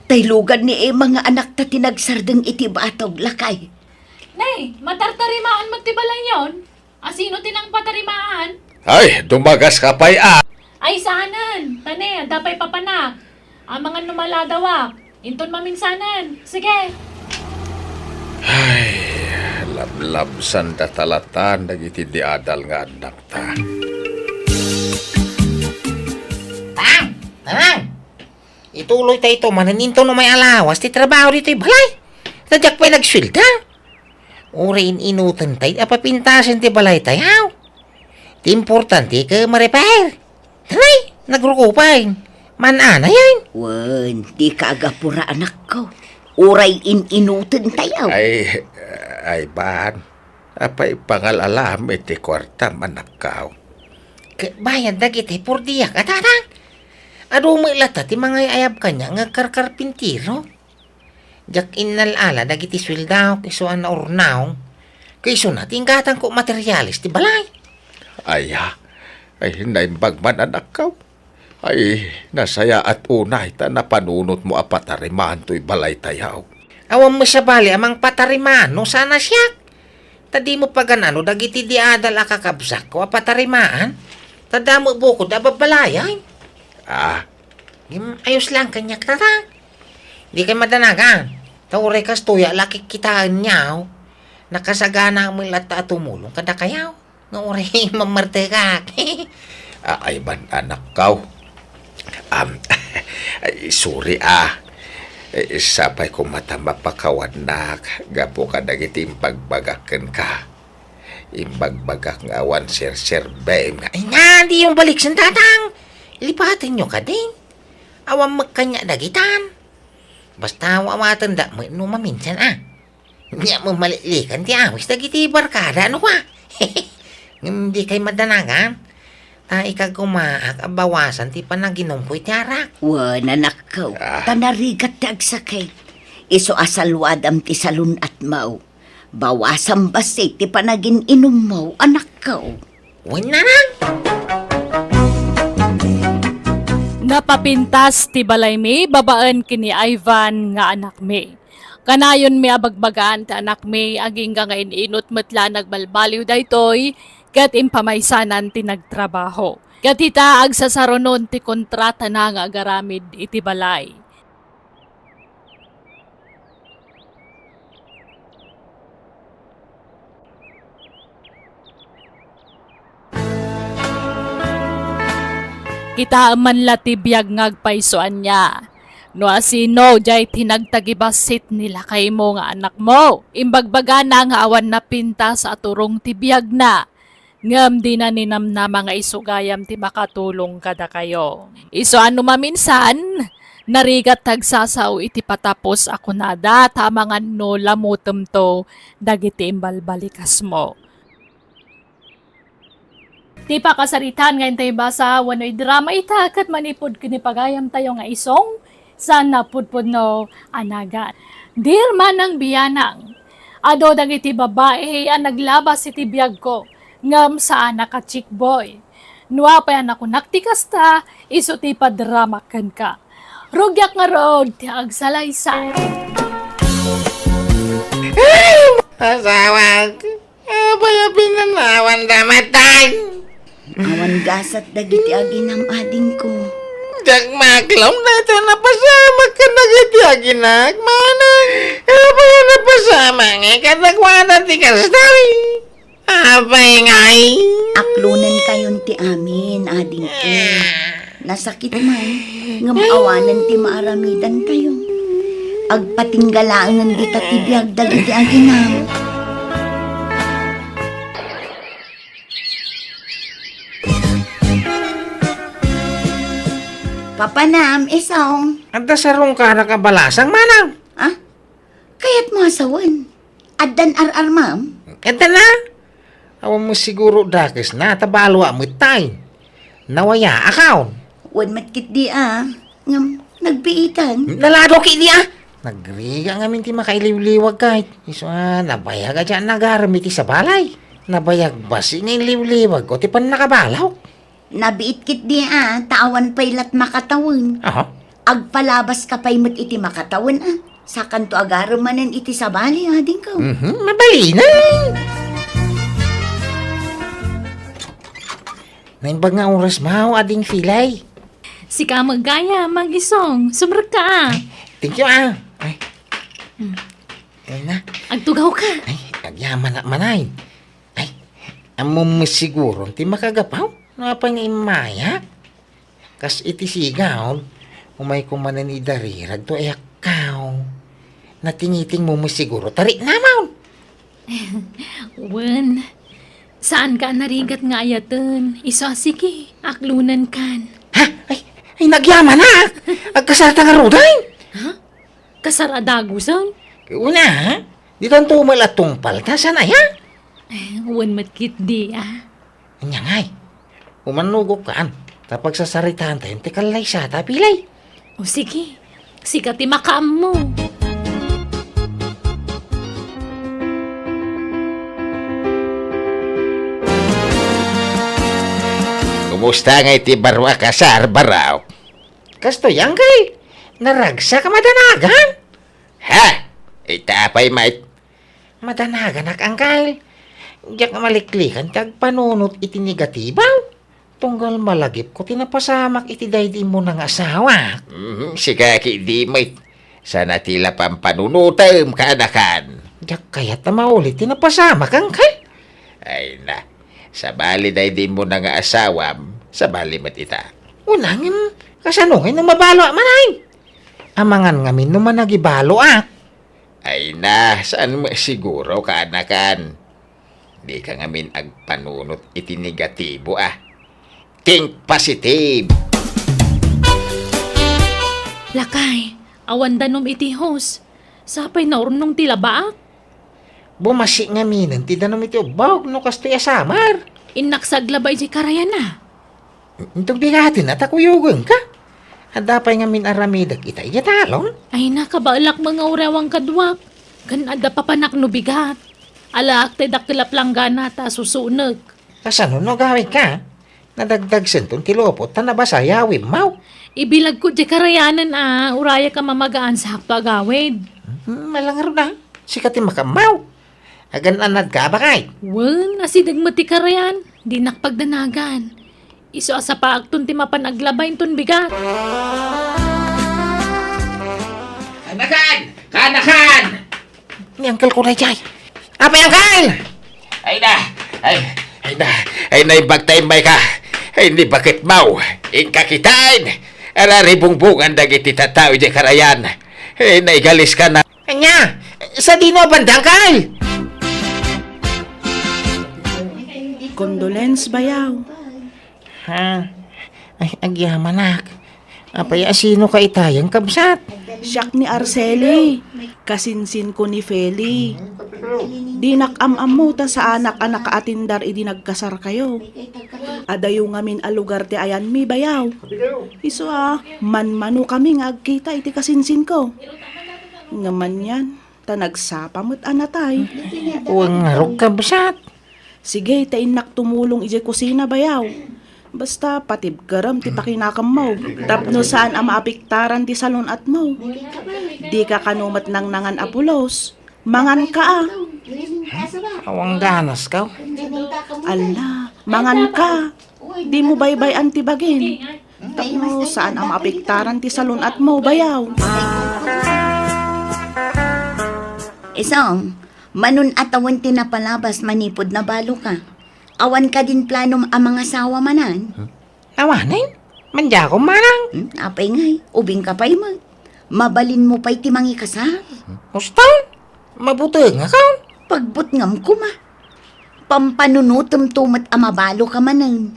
Tay lugan ni Emma nga anakta ti nagsardeng iti batog, lakay. Ne, matartarimaan met ti balayyon. Asino ti nangpatarimaan? Ay, dumagas ka pay, a. Ay, saanen. Ta ne, adda pay papanak. Amangan no maladawak. Inton maminsanen. Sige. Ay, lablabsanda talatan dagiti diadal nga annakta. Tang! Tang! Ituloy tayo ito, manen inton umay alawas ti trabaho ditoy balay. Ta diak pay nagsuelda. Uray in-inuten tayo, apapintasen ti balay tayo. Ti importante, ka ma-repair. Tanay, nagruko pay. Man-ana yan. Wen, di ka agapura, anakko. Uray in-inuten tayo. Ay, ay, ban. Apay pangal-alam iti kuartam, anakko. Ket bayad dagiti purdiak, a tatang. Adu met latta ti mangay-ayab kaniak nga agkarkarpintiro. Diak innal-ala dagiti sueldaok isu a naurnaw, ket isuna ti inggatangko materiales ti balay. Aya, ay, naimbag man, anakko. Ay, nasayaat unay ta napanunotmo a patarimaan toy balay tayo. Awan met sabali a mangpatarimaan no saan a siak. Ta dimo pagan-ano dagiti diadal a kakabsatko a patarimaan. Ta damo bukod a babbalayay. Ah, Ngem ayos lang kaniak, tatang. Dikay madanagan. Ta uray kastoy a lakik kitaenyo. Nakasagana met latta a tumulong kadakayo. Nga uray mammartekak. A-, ay man, anakko. Am, ay, sorry, a. Eh, sapay koma ta mapakawannak gapu kadagiti imbagbagak kenka. Imbagbagak nga awan serserbem nga, ay nga, diyo baliksen, tatang. Lipatenyo kadin. Awan met kaniak dagitan. Basta awaten da met no maminsan, a. Nia met maliklikan ti awis dagiti barkada, no, a. Ngem dikay madanagan. Ta ikagumaak a bawasan ti panaginumko iti arak. Wen, anakko, ah, ta narigat ti agsakit. Isu a saluadam ti salun-atmo. Bawasam bassit ti panagin-inummo, anakko. Wen, nanang! Napapintas ti balaymi babaen ken ni Ivan nga anakmi. Kanayonmi a bagbagaan ti anakmi, agingga nga in-inut met la nagbalbaliw daytoy, ket impamaysanan ti nagtrabaho. Ket ita, agsasarunon ti kontratana nga agaramid iti balay. Kitaem man la ti biag nga agpayso ania. No asino diay ti nagtagibassit ni lakaymo nga anakmo? Imbagbagana nga awan napintas a turong ti biagna. Ngem dina ninamnama nga isu gayam ti makatulong kadakayo. Isu a no maminsan, narigat ti agsasao iti patapos a kunada, ta amangan no lamutemto dagiti imbalbalikasmo. Ti pakasaritaan nga intay basa wenno idrama ita ket manipud ken ni pagayamtayo nga isong, saan a pudpudno a nagan. Dear Manang Bianang, Adu dagiti babai a naglabas iti biagko, ngem saanak a chick boy. No apay a nakunak ti kasta, isu ti ipadramak kenka. Rugiak ngarud ti agsalaysay. Asawak, apay a pinanawanda met tay? Awan gasat dagiti aginam, adingko. Diak maklom daytoy napasamak kadagiti aginak, manang. Apay a napasamak nga kadakuada ti kasta? Apay ngay? Aklonenkayon ti amin, adingko. Nasakit man, ngem awanen ti maaramidantayo. Agpatingga laengen dita ti biag dagiti aginam. Papanam, isong. Adda sarungkanak a balasang, manang? Ah? Kayatmo a sawen? Addan ar-armam? Adda na. Awan mo siguro dakes na, ta balo a met tay. Nawaya a kaon. Wen met ketdi a, ngem nagbiitan. Nalado ketdi a. Nagrigat ngamin ti makailiwliwag kayat. Isu a, nabayag a diak nagarem iti sabali. Nabayag basi nga iliwliwag ko ti pannakabalok. Nabiit ketdi a, ta awan pay lat makatawen. Aha. Agpalabaska pay met iti makatawen a. Sakanto agarem manen iti sabali, adingko. Mhm, mabalinen. Naimbag nga oras maw, ading Filay. Sika met gayam, Isong. Sumrekka a. Thank you, ah. Ay. Hmm. Ay na. Agtugawka. Ay, agyamanak manay. Ay, ammom met siguron ti makagapaw? No apay nga immayak? Kas iti sigaw, umayko manen idarirag to ayakkaw. Natingitingmo met siguro, tariknamon. Wen, saanka a narigat nga ayaten. Isu a sige, aklonenkan. Ha? Ay, ay, nagyamanak! Agkasarta ngaruden? Ha? Kasar a dagusen? Una, ha? Ditanto met la tungpal ta, saan aya? Eh, wen met ketdi, ah. Ania ngay? Umannugokkan, ta pagsasaritaantayon ti kallaysata, Filay. O sige, sika ti makaammo. Kumusta ngay ti baro a kasar, baro? Kastoy, angkel. Naragsak a madanagan. Ha? Ita pay met. Madanaganak, angkel. Diak maliklikan ti agpanunot iti negatibo. Tunggal malagipko ti napasamak iti daydi immuna nga asawak. Mhm, sika ketdi met. Saan a ti la pampanunotem, kaanakan. Diak kayat a maulit ti napasamak, angkel. Ay na, sabali daydi immuna nga asawam, sabali met ita. Unangem, kasano ngay no mabalo a manay? Amangan ngamin no managibaloak. Ay na, saan met siguro, kaanakan? Dika ngamin agpanunot iti negatibo a. Think positive! Lakay, awan danum iti hose. Sapay naurnong ti labaak. Bumasi ngaminen ti danum iti ubbog no kastoy a summer. Innak sa aglaba idiay karayan a. Inton bigaten a ta kuyogenka. Adda pay ngamin aramidek ita idiay talon? Ay, nakabaelak nga uray awan kaduak. Ken adda papanak no bigat. Alaak ti dakkel a planggana ta susunek. Kasano no agawidka? Nadagdagsenton ti lupot ta nabasa yawimmaw. Ibilagko diay karayanen a urayak a mamagaan sa hakto agawid. Hmm, malangarod a. Sika ti makaammaw. Agan-anadka a bakay? Wen, asideg met ti karayan. Dinak pagdanagan. Isu a sapaakton ti mapan aglaba inton bigat. Kaanakan! Kaanakan! Ni Uncle ko na jay. Apay, Uncle! Ay na! Ay, ay na! Ay, naimbag ta immayka! Ay, ni baketmaw! Inka kitain! Araribungbungan dagiti tattao idiay karayan! Ay, naigaliska na! Ania? Sadino a banda, Uncle? Condolence, bayaw. Ha? Ay, agyamanak. Apay a sinoka itayen, kabsat? Siak ni Arceli. Kasinsinko ni Feli. Dinak am-ammo ta saanak a nakaatindar idi nagkasarkayo. Adayo ngamin a lugar ti ayanmi, bayaw. Isu a, manmanokami nga agkita iti kasinsinko. Ngem anian, Ta nagsapa met a natay. Wen ngarud, kabsat. Sige, ta innak tumulong idiay kusina, bayaw. Basta, patibkerem ti pakinakemmo tapno saan a maapektaran ti salun-atmo. Dika kano met nangnangan a pulos. Manganka a. Awan ganaska. Alla, manganka. Dimo baybay-an ti bagim. Tapno saan a maapektaran ti salun-atmo, bayaw. Isong, manun-atawen ti napalabas manipud nabaloka. Awan kadin planom a mangasawa manen? Awanen? Mandiakon, manang. Hmm, apay ngay, ubingka pay met. Mabalinmo pay ti mangikasar. Uston, mabutengakon. Pagbutngam koma. Pampanunotemto met a mabaloka manen.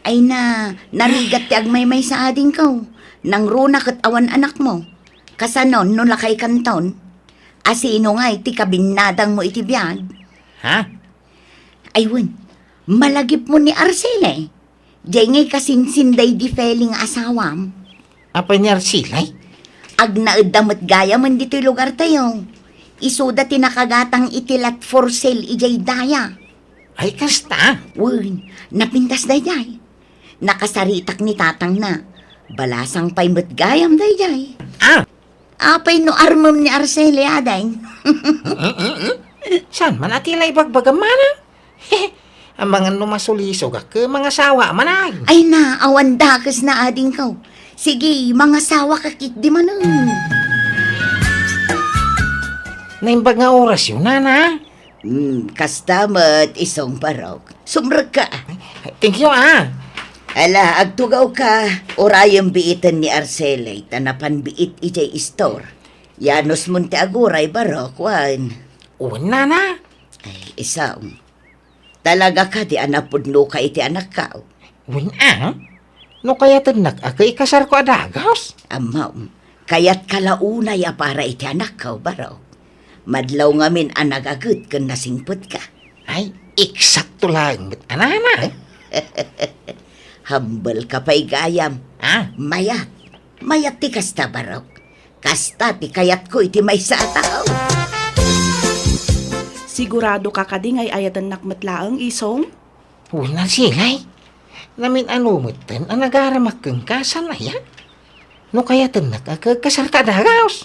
Ay na, narigat ti agmaymaysa, adingko. Nangruna ket awan anakmo. Kasanon no lakaykanton? Asino ngay ti kabinnadangmo iti biag? Ha? Ay wen, malagipmo ni Arcele. Diay ngay kasinsin daydi Feli nga asawam. Apay ni Arcele? Agnaedda met gayamen ditoy lugartayo. Isuda ti nakagatang iti lot for sale idiay daya. Ay, kasta? Wen, napintas daydiay. Nakasaritak ni tatangna. Balasang pay met gayam daydiay. Ah! Apay no armem ni Arcele, ading? Saan man a ti la ibagbagam, manang? Amangan no masulisogak ket mangasawa manen. Ay na, awan dakesna, adingko. Sige, mangasawaka ketdi manen. Naimbag nga orasyo, nana? Hmm, kasta met, isong Barok. Sumrekka. Thank you, ah. Ala, agtugawka, urayem biiten ni Arcele, ta napan biit idiay istor. Yanos mon ti aguray, Barok, wen? Wen, nana. Ay, isong. Talaga kadi a napudnoka iti anakko? Wen, ah. No kayatennak a ket ikasarko a dagus? Ammom, kayatka la unay a para iti anakko, Barok. Madlaw ngamin a nagaget ken nasingpetka. Ay, eksakto laeng met a nana. Hambelka pay gayam. Ah? Mayat. Mayat ti kasta, Barok. Kasta ti kayatko iti maysa a tao. Siguradoka kadi nga ay-ayatennak met laeng, isong? Wen, Arcele. Namin-ano metten a nagaramak kenka, saan aya? No kayatennak a ket kasarka a dagus.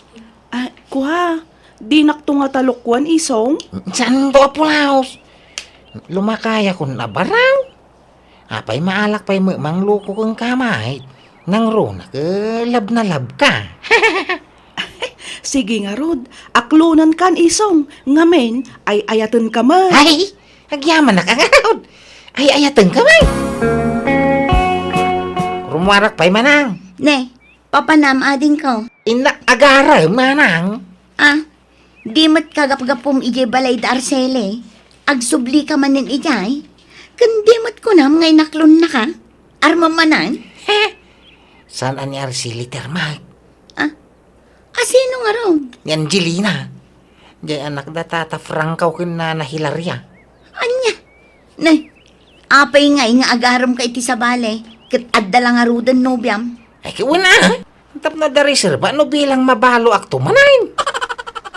Ah, kua, dinakto nga talukwan, isong? Saanto a pulos? Lumakayakon a baraw. Apay, maalak pay met mangluko kenka met. Nangruna ket love na love ka. Sige ngarud, aklonenkan, isong, ngamin, ay-ayatenka met. Ay, agyamanak a ngarud. Ay-ayatenka met. Rummuarak pay, manang. Ne, papanam, adingko. Innak agarem, manang. Ah, di met kagapgapum idiay balay da Arcele. Agsublika manen idiay. Ken di met kunam nga inaklonnaka. Armem manen? Saan a ni Arcele ti armak? Ah, asino ngarud? Ni Angelina. Diay anak da Tata Franco ken Nana Hilaria. Ania? Nay, apay ngay nga agaremka iti sabali, ket adda la ngaruden nobiam? Ay, ket wen a. Tapno adda reserba no bilang mabaloakto manen.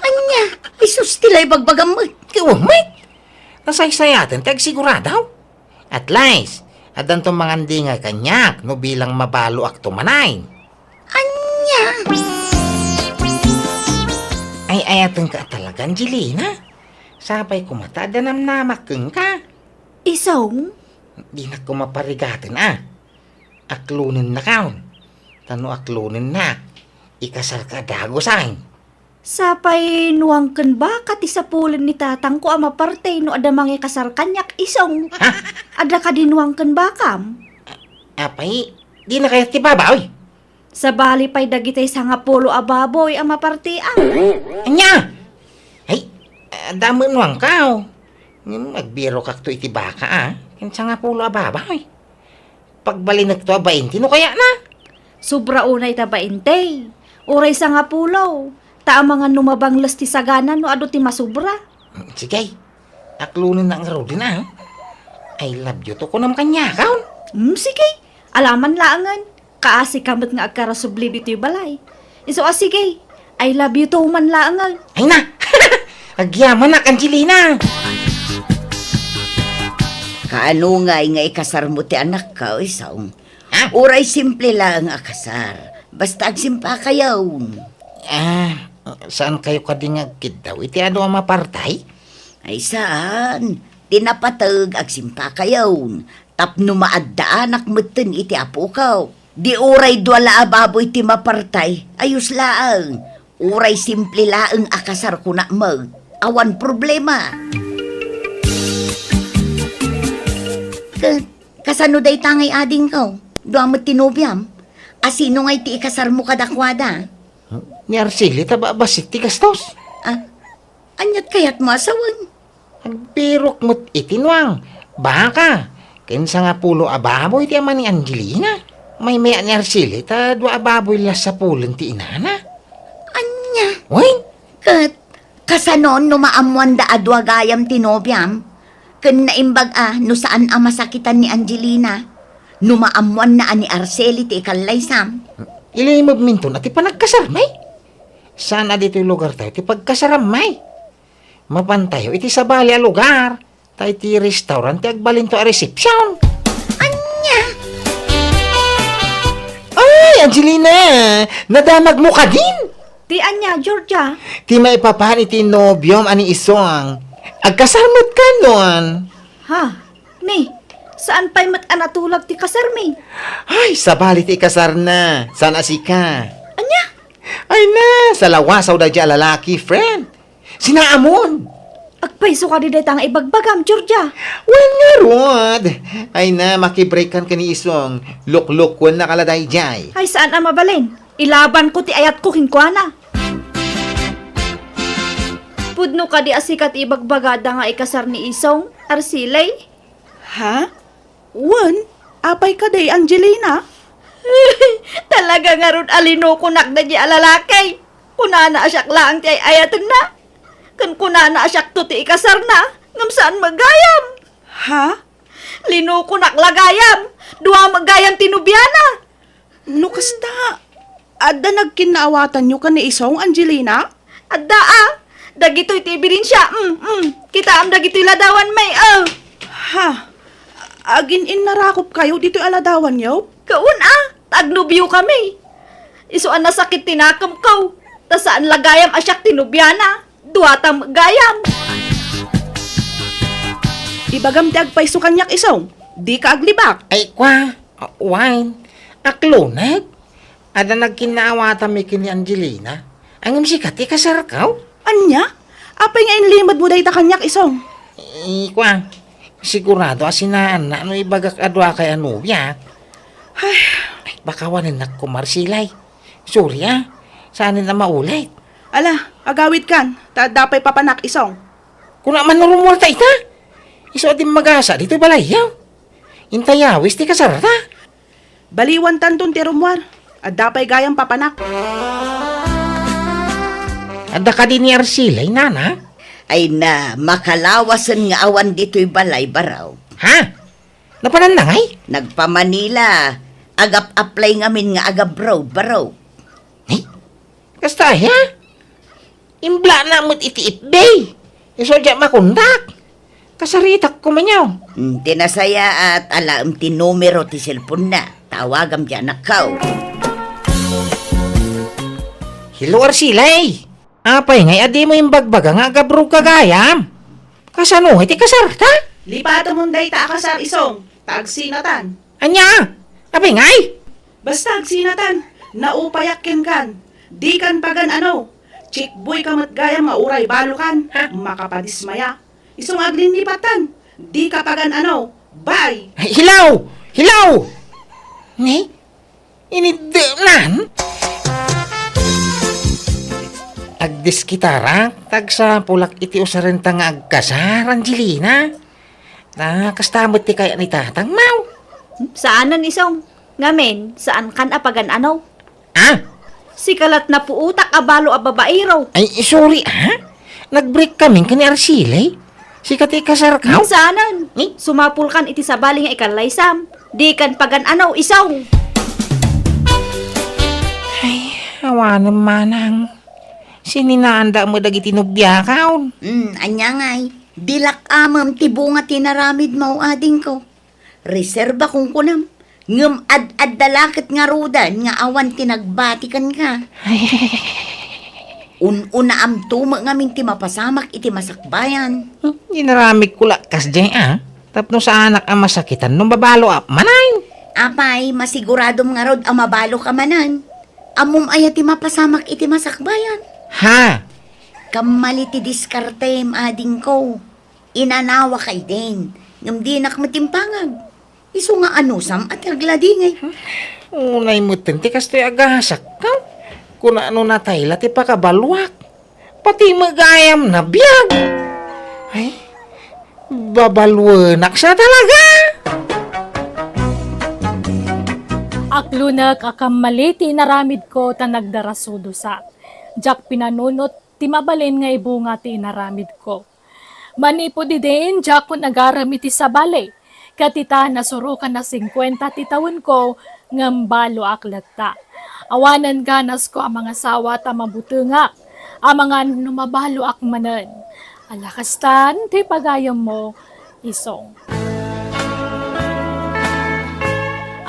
Ania? Ay sus, ti la ibagbagam met. Ket wen met. Nasaysayaten ti agsigurado. At least, addanto mangandingay kaniak no bilang mabaloakto manen. Ania? Ay-ayatenka a talaga, Angelina. Sapay koma ta adda namnamak kenka. Isong? Dinak koma parigaten a. Aklonennakon. Ta no aklonennak, ikasarka a dagus a. Sapay nuang ken baka ti sapulen ni tatangko a maparte no adda mangikasar kaniak, isong. Ha? Adda kadi nuang ken bakam? Apay, dina kayat ti babawi? Sabali pay dagiti sangapulo a baboy a mapartiam. Ania? Ay, adda met nuangko. Ngem agbirokakto iti baka a, ken sangapulo a baboy. Pagbalinekto a bainte no kayatna. Sobra unay ta bainte. Uray sangapulo. Ta amangan no mabangles ti sagana no adu ti masubra. Sige. Aklonennak ngaruden a. I love you too, kunam kaniakon. Hmm, sige. Alaman laengen. Kaasika met nga agkarasubli ditoy balay. Isu a sige. I love you too man laengen. Ay na! Agyamanak, Angelina! Kaano ngay nga ikasarmo ti anakko, Isong? Ha? Uray simple laeng a kasar. Basta agsimpakayon. Ah, saan kayo kadi nga agkiddaw iti adu a mapartay? Ay, saan? Ti napateg, agsimpakayon. Tapno maaddaanak metten iti apoko. Di uray dua la a baboy ti mapartay, ayos laeng. Uray simple laeng a kasar kunak met, awan problema. Ket kasano dayta ngay adingko? Dua met ti nobiam? A sino ngay ti ikasarmo kadakuada? Ni Arceli ta ba-, bassit ti gastos. Ah, aniat kayatmo a sawen? Agbirok met iti nuang, baka, ken sangapulo a baboy ti ama ni Angelina. Maymay-at ni Arceli ta dua a baboy la sapulen ti inana. Ania? Wen? Ket kasano no maammoanda a dua gayam ti nobiam? Ken naimbag a no saan a masakitan ni Angelina? No maammoanna a ni Arceli ti ikallaysam? Ilimebminton a ti panagkasarmi. Saan a ditoy lugartayo ti pagkasarammi. Mapantayo iti sabali a lugar, ta iti restaurant ti agbalinto a resepsiyon. Ania? Ay, Angelina! Nadamagmo kadin? Ti ania, Georgia? Ti maipapan iti nobiom a ni Isong. Agkasar met kano. Ha? Ni, saan pay met a natulag ti kasarmi? Ay, sabali ti ikasarna. Saan a sika? Ania? Ay na, salawasaw daydiay a lalaki, friend. Sinaamon. Agpayso kadi dayta nga ibagbagam, Georgia? Wen ngarud. Ay na, makibreakan ken ni Isong. Luklukennaka la daydiay. Ay, saan a mabalin. Ilabanko ti ayatko kenkuana. Pudno kadi a sika ti ibagbagada nga ikasar ni Isong, Arceli? Ha? Wen, apay kadi, Angelina? Talaga ngarud a linukonak daydiay a lalaki. Kunana a siak laeng ti ay-ayatenna. Ken kunana a siakto ti ikasarna, ngem saan met gayam. Ha? Linukonak la gayam. Dua met gayam ti nobiana. No kasta, adda nagkinnaawatanyo ken ni Isong, Angelina? Adda a. Dagitoy ti ebidensia. Mm, mm. Kitaem dagitoy ladawanmi, a. Ha? Agin-innarakopkayo ditoy a ladawanyo? Kaun a, ta agnobiokami. Isu a nasakit ti nakemko, ta saan la gayam a siak ti nobiana. Duata met gayam. Ibagam ti agpayso kaniak, Isong. Dika aglibak. Ay, kua. Ah, wen, akloneg. Adda nagkinnaawatanmi ken ni Angelina. Ngem sika ti kasarko? Ania? Apay nga inlimedmo dayta kaniak, Isong? Eh, kua, sigurado a sinaanna no ibagak a duakay a nobia. Ay. Ay, baka wanennak koma, Arceli. Sorry, a. Saanen a maulit. Ala, agawidkan, ta adda pay papanak, Isong. Kuna man no rummuarta ita. Isu a dimmagasa ditoy balayyo. Inta yawis ti kasarta. Baliwantanton ti rummuar. Adda pay gayam papanak. Adda kadi ni Arceli, nana? Ay na, makalawasen nga awan ditoy balay, baro. Ha? Napananna ngay? Nagpa-Manila. Agap-apply ngamin nga ag-abroad, baro. Ni? Kasta aya? Imblana met iti F B. Isu a diak makontak. Kasaritak koma niya. Hmm, ti nasayaat, alaem ti numero ti cellphone-na. Tawagam ti anakko. Hello, Arceli. Apay ngay a dimo imbagbaga nga ag-abroad ka gayam? Kasano ngay ti kasarta? Lipatemon dayta a kasar, Isong, ta agsinatan. Ania? Apay ngay? Basta agsinatan, naupayak kenkan. Dikan pagan-ano. Chickboy ka met gayam nga uray balokan. Ha? Makapadismaya. Isu nga agninnipatan. Dika pagan-ano. Bye! Ay, hilaw! Hilaw! Ni? Iniddenan? Agdiskitarak, ta agsapulak iti usarenta nga agkasar, Angelina. Ta kasta met ti kayat ni tatang, maw? Saanen, Isong. Ngamin, saankan a pagan-ano. Ah? Sika la't napuotak a balo a babaero. Ay, sorry, ah. Nag-break kami ken ni Arceli. Sika ti ikasarko? Saanen. Eh? Sumapulkan iti sabali nga ikallaysam. Dikan pagan-ano, Isong. Ay, awanen manang. Sininaanda met dagiti nobiakaw. Hmm, ania ngay? Dilak amem ti bunga ti naramidmo, adingko. Reserba kunkunam, ngem ad-adda la ket ngaruden nga awan ti nagbati kenka. Ay. Un-unaamto met ngamin ti mapasamak iti masakbayan. Hmm, inaramidko la kasdiay, a. Tapno saanak a masakitan no mabaloak manen. Apay, masiguradom ngarud a mabaloka manen. Ammom aya ti mapasamak iti masakbayan? Ha? Kammali ti diskartem, adingko. Inanawak ay din, ngem dinak met impangag. Isu nga anusam a ti agladingay. Unay metten ti kastoy a gasak, ha? Kuna no natay la ti pakabaluak. Pati met gayam nabiag. Ay, babaluenak sa talaga. Aklonek a kammali ti inaramidko ta nagdarasudosak. Diak pinanunot ti mabalin nga ibunga ti inaramidko. Manipud idin, diakon agarem iti sabali. Ket ita, nasurokan a singkuenta ti tawenko, ngem baloak latta. Awanen ganasko a mangasawa ta mabutengak, amangan no mabaloak manen. Ala kastan ti pagayammo, isong.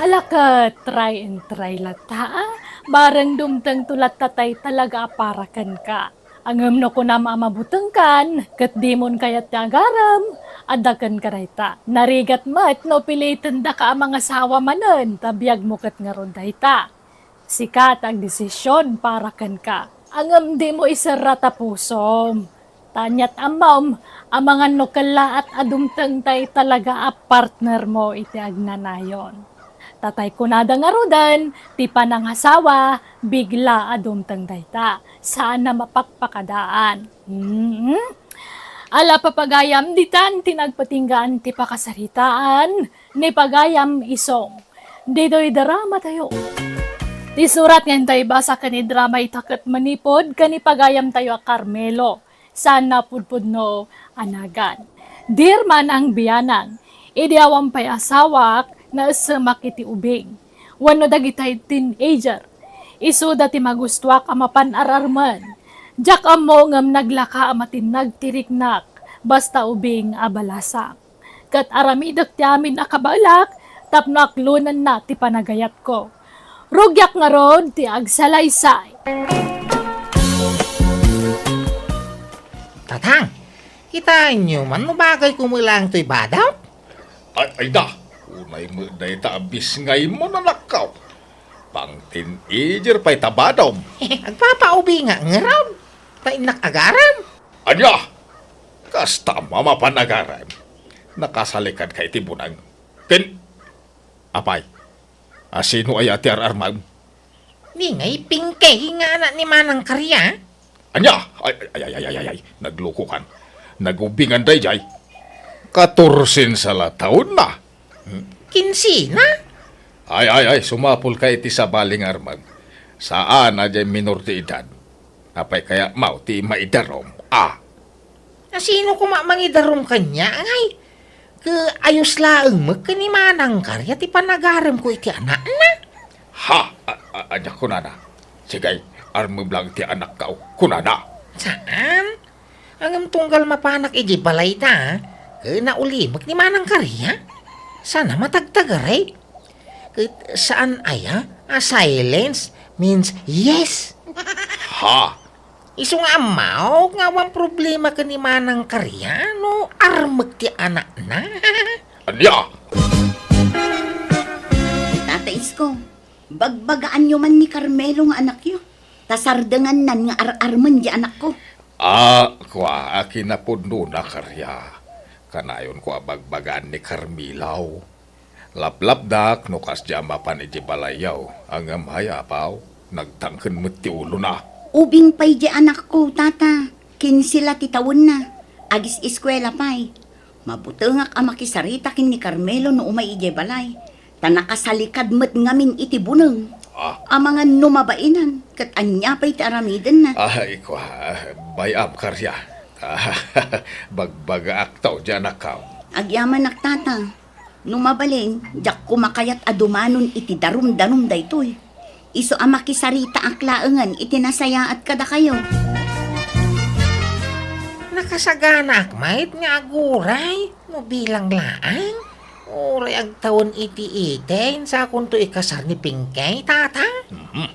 Ala ket, try and try latta, a? Bareng dumtengto latta tay talaga a para kenka. Ngem no kunam a mabutengkan, ket dimon kayat ti agarem, adda kenka dayta. Narigat met no pilitendaka a mangasawa manen, ta biagmo ket ngarud dayta. Sika ti agdesision para kenka. Ngem dimo iserra ta pusom. Ta aniat ammom, amangan no kellaat a dumteng tay talaga a partnermo iti agnanayon. Ta tay kunada ngaruden, ti panangasawa, bigla a dumteng dayta, saan a mapakpakadaan. Hmm? Ala, papagayam, ditan ti nagpatinggaan ti pakasaritaan ni pagayam isong. Ditoy drama tayo. Ti surat nga intayo ibasa ken idrama ita ket manipud ken ni pagayam tayo a Carmelo. Saan a pudpudno a nagan. Dear Manang Bianang, idi awan pay asawak, naessemak iti ubing. Wenno dagitay teenager. Isuda ti magustuak a mapan ar-armen. Diak ammo ngem naglaka a matinnag ti riknak, basta ubing a balasang. Ket aramidek ti amin a kabaelak tapno aklonenna ti panagayatko. Rugiak ngarud ti agsalaysay. Tatang, kitaenyo man no bagay kumelang toy badam? Ay, ay da, unay met dayta a bisngaymo, anakko. Pang-teenager pay ta badam. Agpapaubingak ngarud, ta innak agarem. Ania? Kasta a mapan agarem? Nakasalikadka iti buneng. Ken, apay, a sino aya ti ar-armem? Ni ngay Pinky nga anak ni Manang Karya? Ania? Ay, ay, ay, ay, ay, ay, ay, naglukokan. Nagubingan daydiay. Katorsen sa la taonna. Kinsena? Ay, ay, ay, sumapulka iti sabali nga armem. Saan a diay minor ti edad. Apay kayatmo ti maidarum? Ah. Asino koma mangidarum kaniak, ngay? Ket ayos laeng met ken ni Manang Karya ti panagaremko iti anakna. Ha? A, a, ania kunana? Sige, armem lang ti anakko, kunana. Saan? Ngem tunggal mapanak idiay balayda, ket naulimek ni Manang Karya? Saan a matagtagaray? Ket saan aya a silence means yes? Ha? Isu nga ammok nga awan problema ken ni Manang Karya no armek ti anakna. Ania? Tata Isko, bagbagaanyo man ni Carmelo nga anakyo, ta sardengannan nga ar-armen ti anakko. Ah, kua, a kinapudnona, Karya. Kanayonko a bagbagaan ni Carmelo. Laplapdak no kasdiay a mapan idiay balayyo, ngem hay apaw, nagtangken met ti ulona. Ubing pay diay anakko, tata. Kinse la ti tawenna. Agis-eskuela pay. Mabutengak a makisarita ken ni Carmelo no umay idiay balay. Ta nakasalikad met ngamin iti buneng. Ah. Amangan no mabainan, ket ania pay ti aramidenna? Ah, ikua, bay-am, Karya. Ah, bagbagaakto diay anakko. Agyamanak, tata. No mabalin, diak koma kayat a dumanon iti darumdanum daytoy. Isu a makisaritaak laengen iti nasayaat kadakayo. Nakasaganaak met nga aguray no bilang laeng. Uray agtawen iti iten, sakonto ikasar ni Pingkay, Tata. Mhm.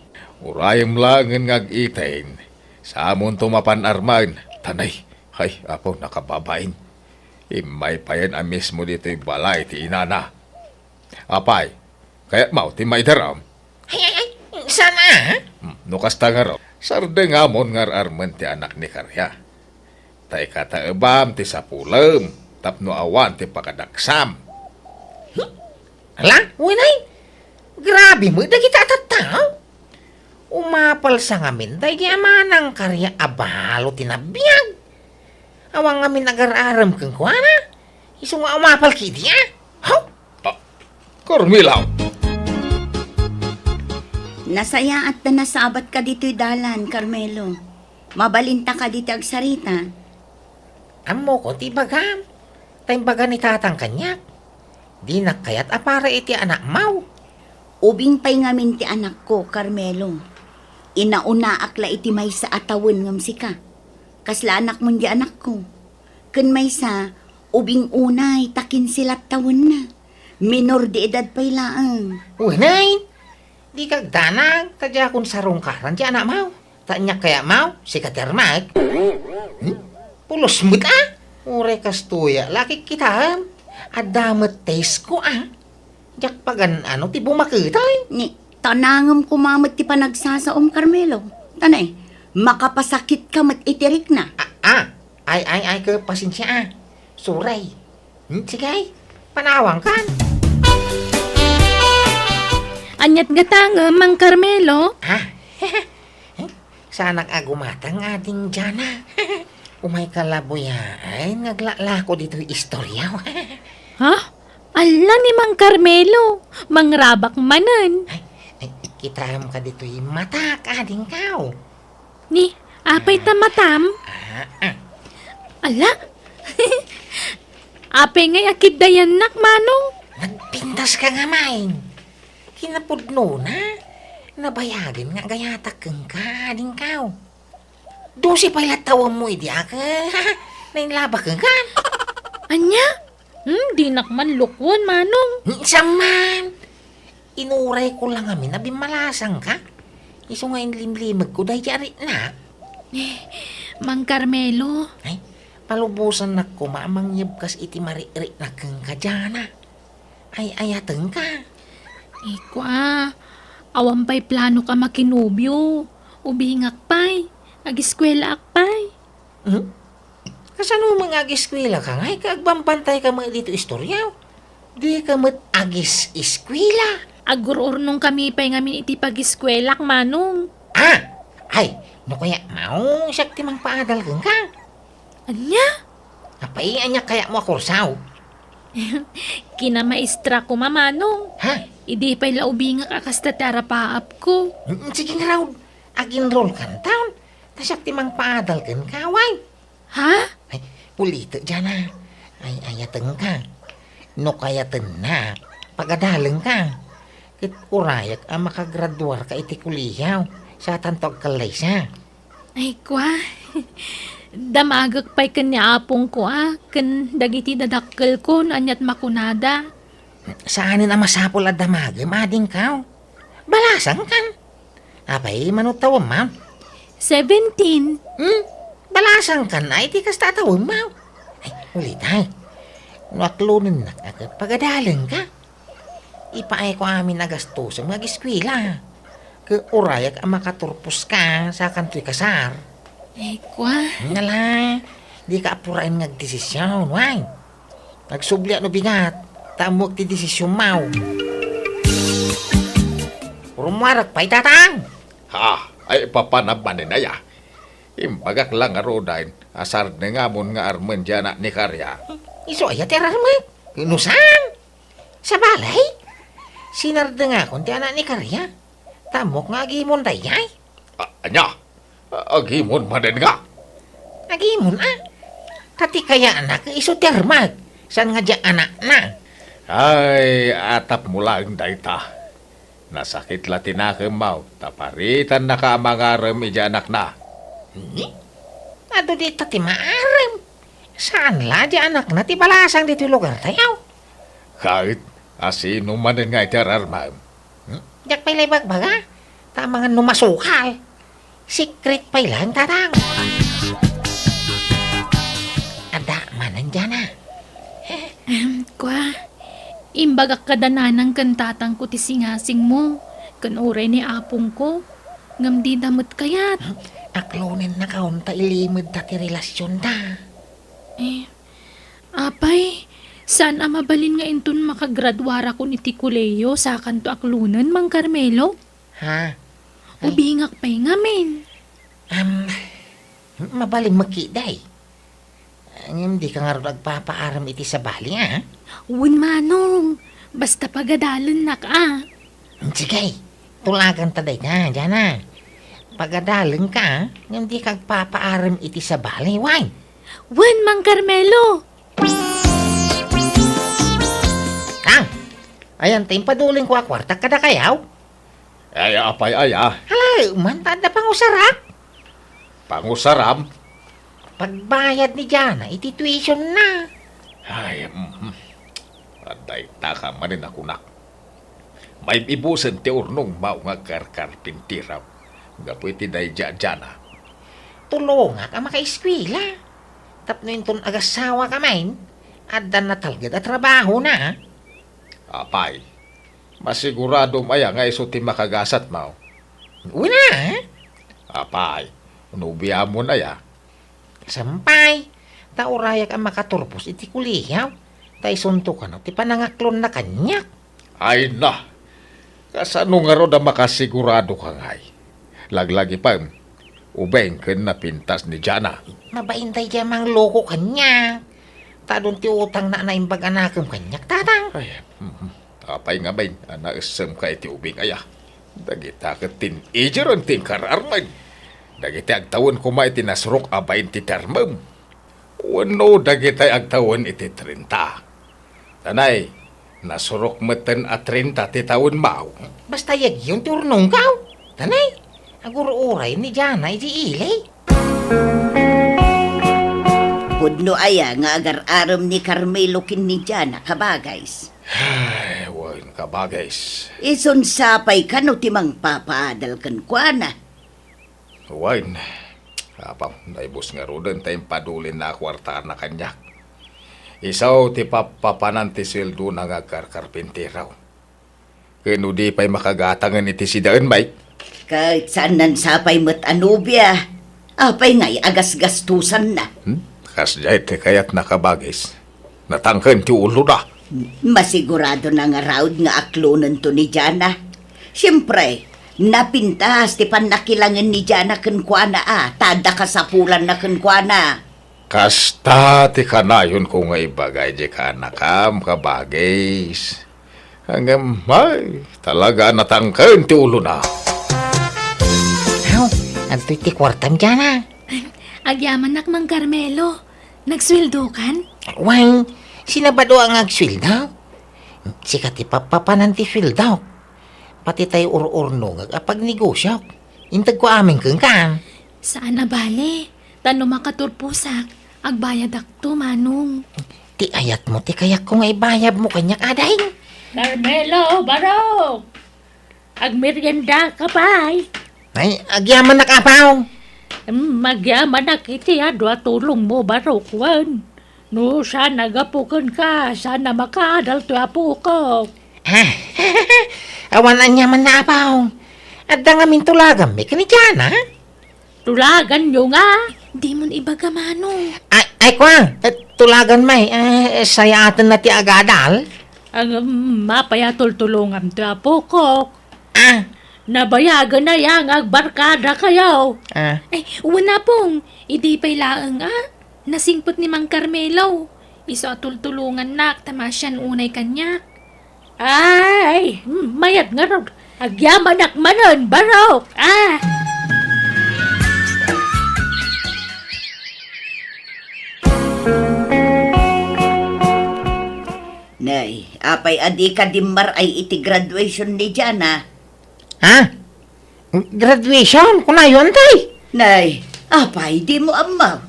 Urayem laengen nga ag-iten. Samonto mapan armen. Tanay. Ay, Apo, nakababain. Immay payen a mismo ditoy balay ti inana. Apay, kayatmo ti maidaram? Ay, ay, ay, saan a? Hmm, no kasta ngarud, sardengamon nga ar-armen ti anak ni Karia. Ta ikataebam ti sapulem tapno awan ti pakadaksam. Hmm? Ala, wen ay, grabe met dagiti a tattao. Umapal sa ngamin daydi a manangkaria a balo ti nabiag. Awan ngamin agar-arem kenkuana. Isu nga umapal kidi a. Haw? Ah, Carmela! Nasayaat ta nasabatka ditoy dalan, Carmelo. Mabalinta kadi ti agsarita? Ammokon ti ibagam. Ta imbaga ni tatang kaniak, dinak kayat a para iti anakmaw. Ubing pay ngamin ti anakko, Carmelo. Inaunaak la iti maysa a tawen ngem sika. Kasla anakmon di anakko. Ken maysa, ubing unay ta kinse la tawenna. Minor de edad pay laeng. Unay, dika agdanag, ta diakon sarungkaran ti anakmaw. Ta aniak kayatmaw, sika ti armek. Hmm? Pulos met a? Uray kastoy a, lakik kitaem. Adda met taste ko a. Diak pagan-ano ti bumaketay. Ni, tanangem koma met ti panagsasaom, Carmelo. Tanay, makapasakitka met iti rikna. Ah, ah. Ay, ay, ay, ke, pasensia a. Suray. Hmm, sige, panawangkan. Aniat gatangem, Mang Carmelo? Ah, saanak a gumatang, Ading Jana. Umayka la buyaen nga aglaklako ditoy istorya. Ha? Ala ni Mang Carmelo, mangrabak manen. Ay, ay, kitaem ka ditoy matak, Ading Kao. Ni, apay ta matam? Ah, ah. Ala? Apay ngay a kiddayannak, Manong? Nagpintas ka nga main. Kinapudnona, nabayagen nga agayatak kenka, Ading Kao. Dose pay la tawemmo idi a nainlabak kenka. Ania? Hmm, dinak man lukwen, Manong. Saan man? Inurayko la ngamin a bimmalasangka. Isu nga inlimlimegko daydi a rikna. Eh, Mang Carmelo. Ay, palubosannak koma a mangyebkas iti marikna kenka, Jana. Ay-ayatenka. Ikua, awan pay planok a makinobio. Ubingak pay. Agiskuelaak pay. Hmm? Kasano nga agiskuelaka ngay ket agbambantayka met ditoy istorya? Dika met agis-iskuela. Agur-urnongkami pay ngamin iti pagiskuelak, Manong. Ah! Ay, no kayatmo, siak ti mangpaadal kenka. Ania? Apay, ania kayatmo a kurso? Kinamaestra koma, Manong. Ha? Idi pay la ubingak a kasta ti arapaapko. Mm, sige ngarud, ag-enrollkanton. Ta siak ti mangpaadal kenka, way. Ha? Ay, ulitek, Jana. Ay-ayatenka. No kayatennak, pagadalengka. Ket urayak a makagraduarka iti kolehiyo, satanto agkallaysa. Ay, kua. Damagek pay ken ni apongko a, ken dagiti dadakkelko no aniat makunada. Saanen a masapul a damagem, Ading Kao. Balasangkan. Apay, mano tawemmo? Seventeen. Hmm? Balasangkan a iti kasta a tawemmo. Ay, ulitay. No aklonennak a ket pagadalengka. Ipaayko amin a gastosem nga agiskuela. Ket urayak a makaturposka, sakanto ikasar. Ay, kua. Nala, dika apuraen nga agdesision, way. Agsubliak no bigat, ta ammoak ti desisionmo. Rummuarek pay, Tatang! Ha? Ay, papanam manen aya? Imbagak la ngaruden a sardengamon nga armen ti anak ni Karia. Isu aya ti ararmek? No saan? Sabali, sinardengakon ti anak ni Karia. Ta ammok nga agimon daydiay. A-, ania? A-, agimon manen nga? Agimon a. Ta ti kayatna ket isu ti armek, saan nga diak anakna. Ay, atapmo laeng dayta. Nasakit la ti nakemmo, ta paritannaka a mangarem idiay anakna. Hmm? Adu dita ti maarem. Saan la di anakna ti balasang ditoy lugartayo? Ket, asino manen nga iti ararmem? Hmm? Diak pay la ibagbaga. Ta amangan no masukal. Secret pay laeng, Tatang. Adda manen diana. Em, kua, imbagak kada nanang ken tatangko ti singasingmo, ken uray ni apongko, ngem dida met kayat. Aklonennaka unta ilimedda ti relasionda. Eh, apay, saan a mabalin nga inton makagraduarakon iti kolehiyo, sakanto aklonen, Mang Carmelo? Ha? Ay. Ubingak pay ngamin. Am, mabalin met ketdi. Ngem dika ngarud agpapaarem iti sabali, a? Wen, Manong. Basta pagadalennak, a. Sige, tulaganta dayta, Diana. Pagadalenka, a? Ngem dika agpapaarem iti sabali, wen? Wen, Mang Carmelo. Kang, ayan ta impadulinko a kuartak kadakayo? Ay, apay aya? Hala, man, ta adda pangusarak. Pangusaram? Pagbayad ni Diana iti tuition na. Ay, mhm. Adda itaka manen a kunak. Maib-ibusen ti urnongmo nga agkarkarpintiraw gapu iti daydi a Diana. Tulongak a makaeskuela. Tapno inton agasawaka manen, adda natalged a trabahona. Apay, masiguradom aya nga isu ti makagasatmo? Wen a. Apay, nobiamon aya? Saan pay, ta urayak a makaturpos iti kolehiyo, ta isunto kano ti panangaklonna kaniak. Ay na, kasano ngarud a makasiguradoka ngay? Laglagipem, ubing ken napintas ni Diana. Mabain daydi a mangloko kaniak. Ta adun ti utangna a naimbag a nakem kaniak, Tatang. Ay, mhm. Apay ngamin a naessemka iti ubing aya? Dagita ket teenager ti inkararmem. Dagiti agtawen koma iti nasurok a bain ti termem. Wenno dagiti agtawen iti trenta. Tanay, nasurok metten a trenta ti tawenmo. Basta yagyon ti urnongko. Tanay, agur-uray ni Diana iti ili. Pudno aya nga agar-arem ni Carmelo ken ni Diana, kabagays? Ay, wen, kabagays. Isun sapay kano ti mangpapaadal kenkuana? Wen, apo, naibus ngaruden ta impadulinna a kuartana kaniak. Isu ti pappapanan ti sueldona nga agkarkarpintero. Ken no di pay makagatangen iti sidaen, Mike? Ket saannan sapay met a nobia. Apay ngay a gasgastosanna? Hmm? Kasdiay ti kayatna, kabagis. Natangken ti ulona. Masiguradona ngarud nga aklonento ni Diana. Siempre, napintas ti pannakilangen ni Diana kenkuana a, ta adda kasapulanna kenkuana. Kasta ti kanayonko nga ibaga idiay kaanakam, kabagis. Ngem, ay, talaga a natangken ti ulona. Aw, adtoy ti kuartam, Diana. Agyamanak, Mang Carmelo. Nagsueldokan? Wen, sino a bain a agsueldo? Sika ti pappapanan ti sueldok. Pati tay ur-urnongek a pagnegosiok. Integko amin kenka. Saan a bale. Ta no makaturposak, agbayadakto, Manong. Ti ayatmo ti kayatko nga ibayadmo kaniak, ading. Carmelo, Barok! Agmeriendaka pay? Ay, agyamanak, apo. Mm, agyamanak iti adu a tulongmo, Barok, wen. No saan a gapu kenka, saan a makaadal ti apokok. Ah, awan aniamanna, apo. Adda ngamin tulaganmi ken ni Diana. Tulaganyo nga? Dimon ibaga, Manong. Ay, ay, kua, eh, tulagan, May. Eh, sayaatenna ti agadal. Ang, um, mapay a tultulongam ti apokok. Ah. Nabayagan aya nga agbarkadakayo. Ah. Ay, wen, Apong, idi pay laeng, ah. Nasingpet ni Mang Carmelo. Isu a tultulongannak, ta maasian unay kaniak. Ay, mayat ngarud. Agyamanak manen, Barok. Ah! Nay, apay a dika dimmaray iti graduation ni Diana? Ha? Graduation? Kunayon, tay? Nay, apay, dimo ammo?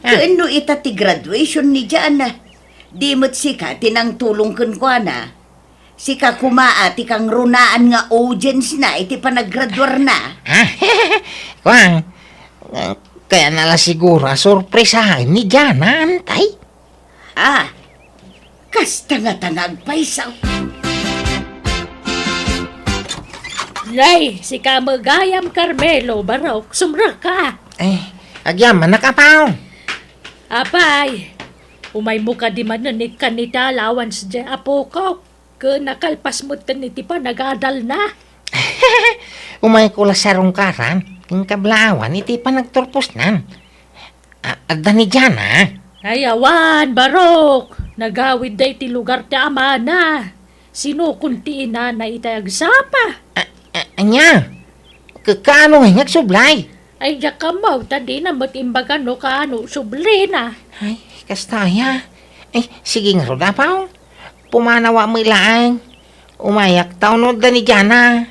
Ah. Ken no ita ti graduation ni Jana, di met sika ti nangtulong kenkuana. Sika koma a ti kangrunaan nga audience na iti panagraduarna. Ah, kuan, kayatna la siguro a sorpresaen ni Jana, antay? Ah, kasta nga tangag payso. Nay, sika met gayam, Carmelo, barok, sumrekka. Eh, agyamanak, Apaw. Apay, umaymo kadi manen ikkan iti allowance diay apok? Ken nakalpas metten iti panagadalna. Umayko la sarungkaran ken kablaawan iti panagturposnan. A-, adda ni Jana? Ay, awan, barok. Nagawidda iti lugar ti amana. Sinukon ti inana itay agsapa. A-, a-, ania? Ka-, kaano ngay nga agsublay? Ay, diak ammo, ta dina met imbaga no kaano sublina. Ay, kasta aya. Ay, sige ngarud, Apaw. Pumanawa met laeng. Umayak ta, no adda ni Jana.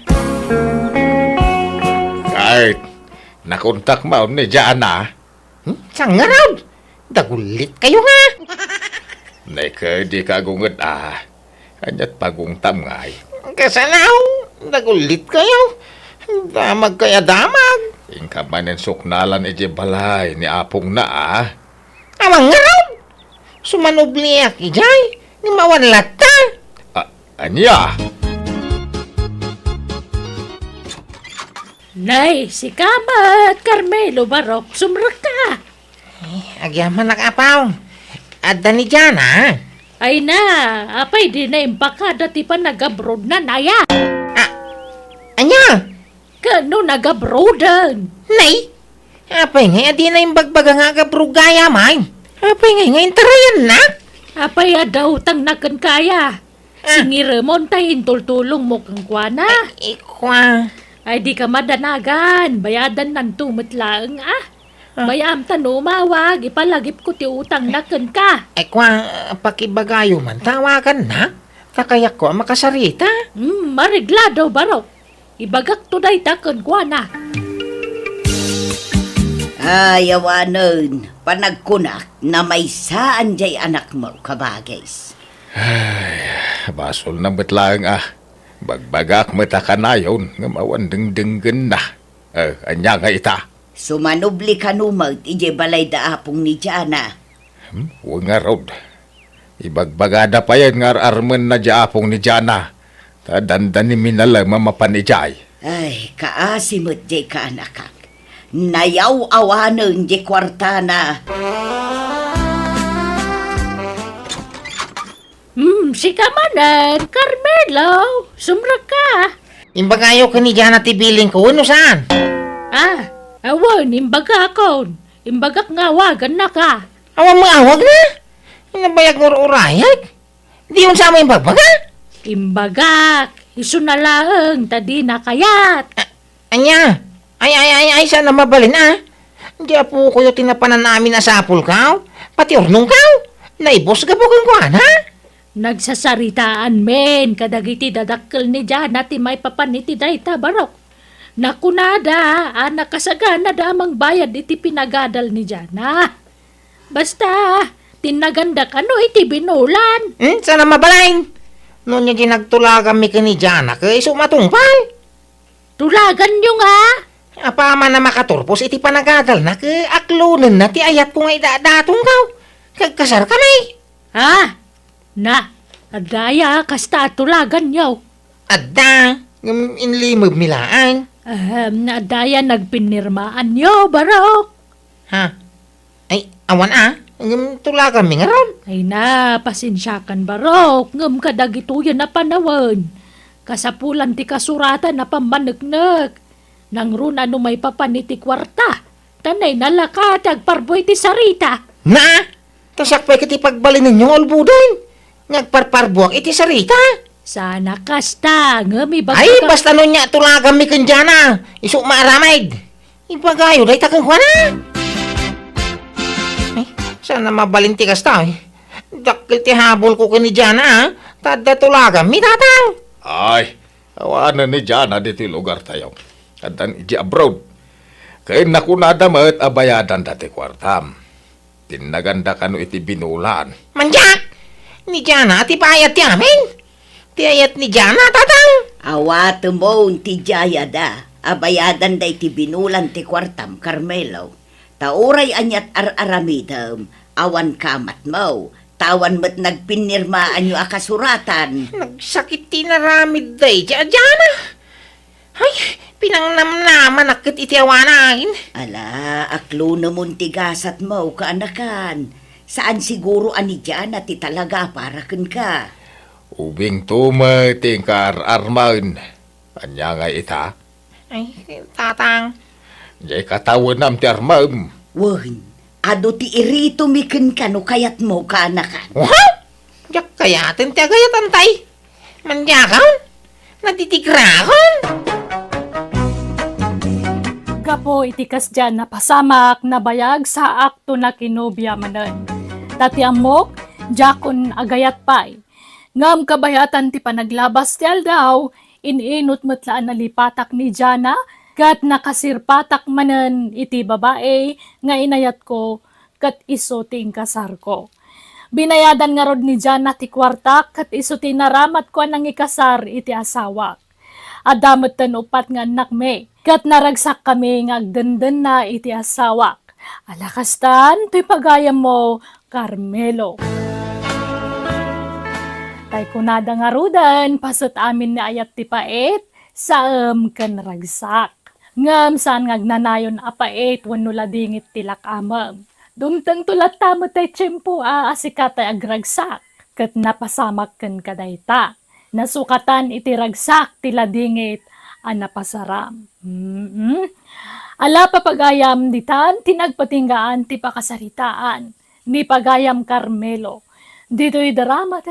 Ay, nakontak man ni Jana. Hmm? Saan ngarud? Dagullit kayo nga. Nay, kadi ka agunged a. Ania't pagungtam ngay? Kasano? Dagullit kayo. Damag kay a damag. Inka manen suknalan idiay balay ni apongna a. Awan ngarud. Sumanubliak idiay. Ngem awan latta. A-, ania? Nay, sika met, Carmelo, barok, sumrekka. Eh, agyamanak, Apaw. Adda ni Jana? Ay na, apay dina imbagada ti panagabroadna, aya? Ah, ania? Ken no nagabroaden? Nay, apay ngay a dina imbagbaga nga agabroad gayam? Apay ngay nga intarayanna? Apay a dautangna kenka, aya? Ah. Singiremon tay intultulongmo kenkuana. Ay, ikua. Ay, dika madanagan. Bayadannanto met laeng, a. Ah. Bay-am ta no umawag, ipalagipko ti utangna kenka. Ikua, pakibagayo man, tawaganna. Ta kayatko a makasarita. Hmm, mareglado, barok. Ibagakto dayta kenkuana. Ay, awanen, panagkunak, namaysaan diay anakmo, kabagis. Ay, basolna met laeng a. Bagbagak met a kanayon, ngem awan dengdenggenna. Eh, ania ngay ita? Sumanubli kano met idiay balay da apong ni Jana. Hmm, wen ngarud. Ibagbagada payen nga ar-armenna diay apong ni Jana, ta dandani minalem a mapan idiay. Ay, kaasi met diay kaanakak. Nayaw-awanen diay kuartana. Hmm, sika manen, Carmelo, sumrekka. Imbagayo ken ni Jana ti bilin ko, wenno saan? Ah, awan, imbagakon. Imbagak nga awagannaka. Awan maawag na? Nabayag nga ur-urayag? Di unsa mo imbagbaga? Imbagak, isu na laeng ta dina kayat. A-, ania? Ay, ay, ay, ay, saan a mabalin, a? Di apokoyo ti napanan amin a sapulkaw, pati urnongkaw. Naibus gapu kenkuana. Nagsasaritaan men kadagiti dadakkel ni Jana ti maipapan iti dayta, barok. Nakunada a nakasaganada a mangbayad iti pinagadal ni Jana. Basta, tinnaganda kano iti binulan. Hmm, saan a mabalin? No nia di nagtulaganmi ken ni Jana, ket isu matungpal. Tulaganyo nga? Apaman a makaturpos iti panagadalna, ket aklonenna ti ayatko nga idadatonkaw. Kagkasarkami. Ha? Na, adda aya kasta a tulaganyo? Adda, ngem inlimebmi laeng. Ahem, adda aya nagpinirmaanyo, barok? Ha? Ay, awan a, ngem tulaganmi ngarud. Ay na, pasensiakan, barok, ngem kadagitoyen a panawen, kasapulan ti kasuratan a pammaneknek. Nangruna no maipapan iti kuarta, ta naynalaka ti agparbo iti sarita. Na? Ta siak pay ket ti pagbalinenyo nga ulboden nga agparparbuak iti sarita? Saan a kasta, ngem ibagak. Ay, basta no nia tulaganmi ken Jana, isu maaramid. Ibagayo dayta kenkuana. Ay, saan a mabalin ti kasta, eh? Dakkel ti habol ko ken ni Jana, a? Ta adda tulaganmi, tatang. Ay, awanen ni Jana ditoy lugartayo. Addan idiay abroad. Ken nakunada met a bayadanda ti kuartam. Tinnaganda kano iti binulan. Mandiak! Ni Jana ti bayad ti amin? Ti ayat ni Jana, tatang? Awatemon ti jayada. Abayadanda iti binulan ti kuartam, Carmelo. Ta uray aniat ar-aramidem, awan kamatmo, ta awan met nagpinnirmaanyo a kasuratan. Nagsakit ti inaramid daydi a Jana. Ay, pinangnamnamanak ket iti awanan. Ala, aklonemon ti gasatmo, kaanakan. Saan siguro a ni Jana ti talaga a para kenka. Ubingto met ti inka ar-armen. Ania ngay ita? Ay, tatang. Diay katawenam ti armem. Wen, adu ti iritomi kenka no kayatmo, kaanakan. What? Diak kayaten ti agayatan tay. Mandiakon? Natitigrakon? Gapu iti kasdiay a napasamak, nabayag, saakto nakinobia manen. Ta ti ammok, diakon agayat pay. Ngem kabayatan ti panaglabas ti aldaw, in-inut met la a nalipatak ni Jana, ket nakasirpatak manen iti babai nga inayatko, ket isu ti inkasarko. Binayadan ngarud ni Jana ti kuartak, ket isu ti naramatko a nangikasar iti asawak. Adda metten uppat nga annakmi, ket naragsakkami nga agdendenna iti asawak. Ala kastan, toy pagayammo, Carmelo. Tay kunada ngaruden, paset amin ni ayat ti pait, saem ken ragsak. Ngem saan nga agnanayon a pait wenno ladingit ti lak-amem. Dumtengto latta met tay tiempo a, a sika tay agragsak, ket napasamak kenka dayta. Nasukatan iti ragsak ti ladingit a napasaram. Mm-mm. Ala, papagayam, ditan ti nagpatinggaan ti pakasaritaan ni pagayam Carmelo. Ditoy drama ti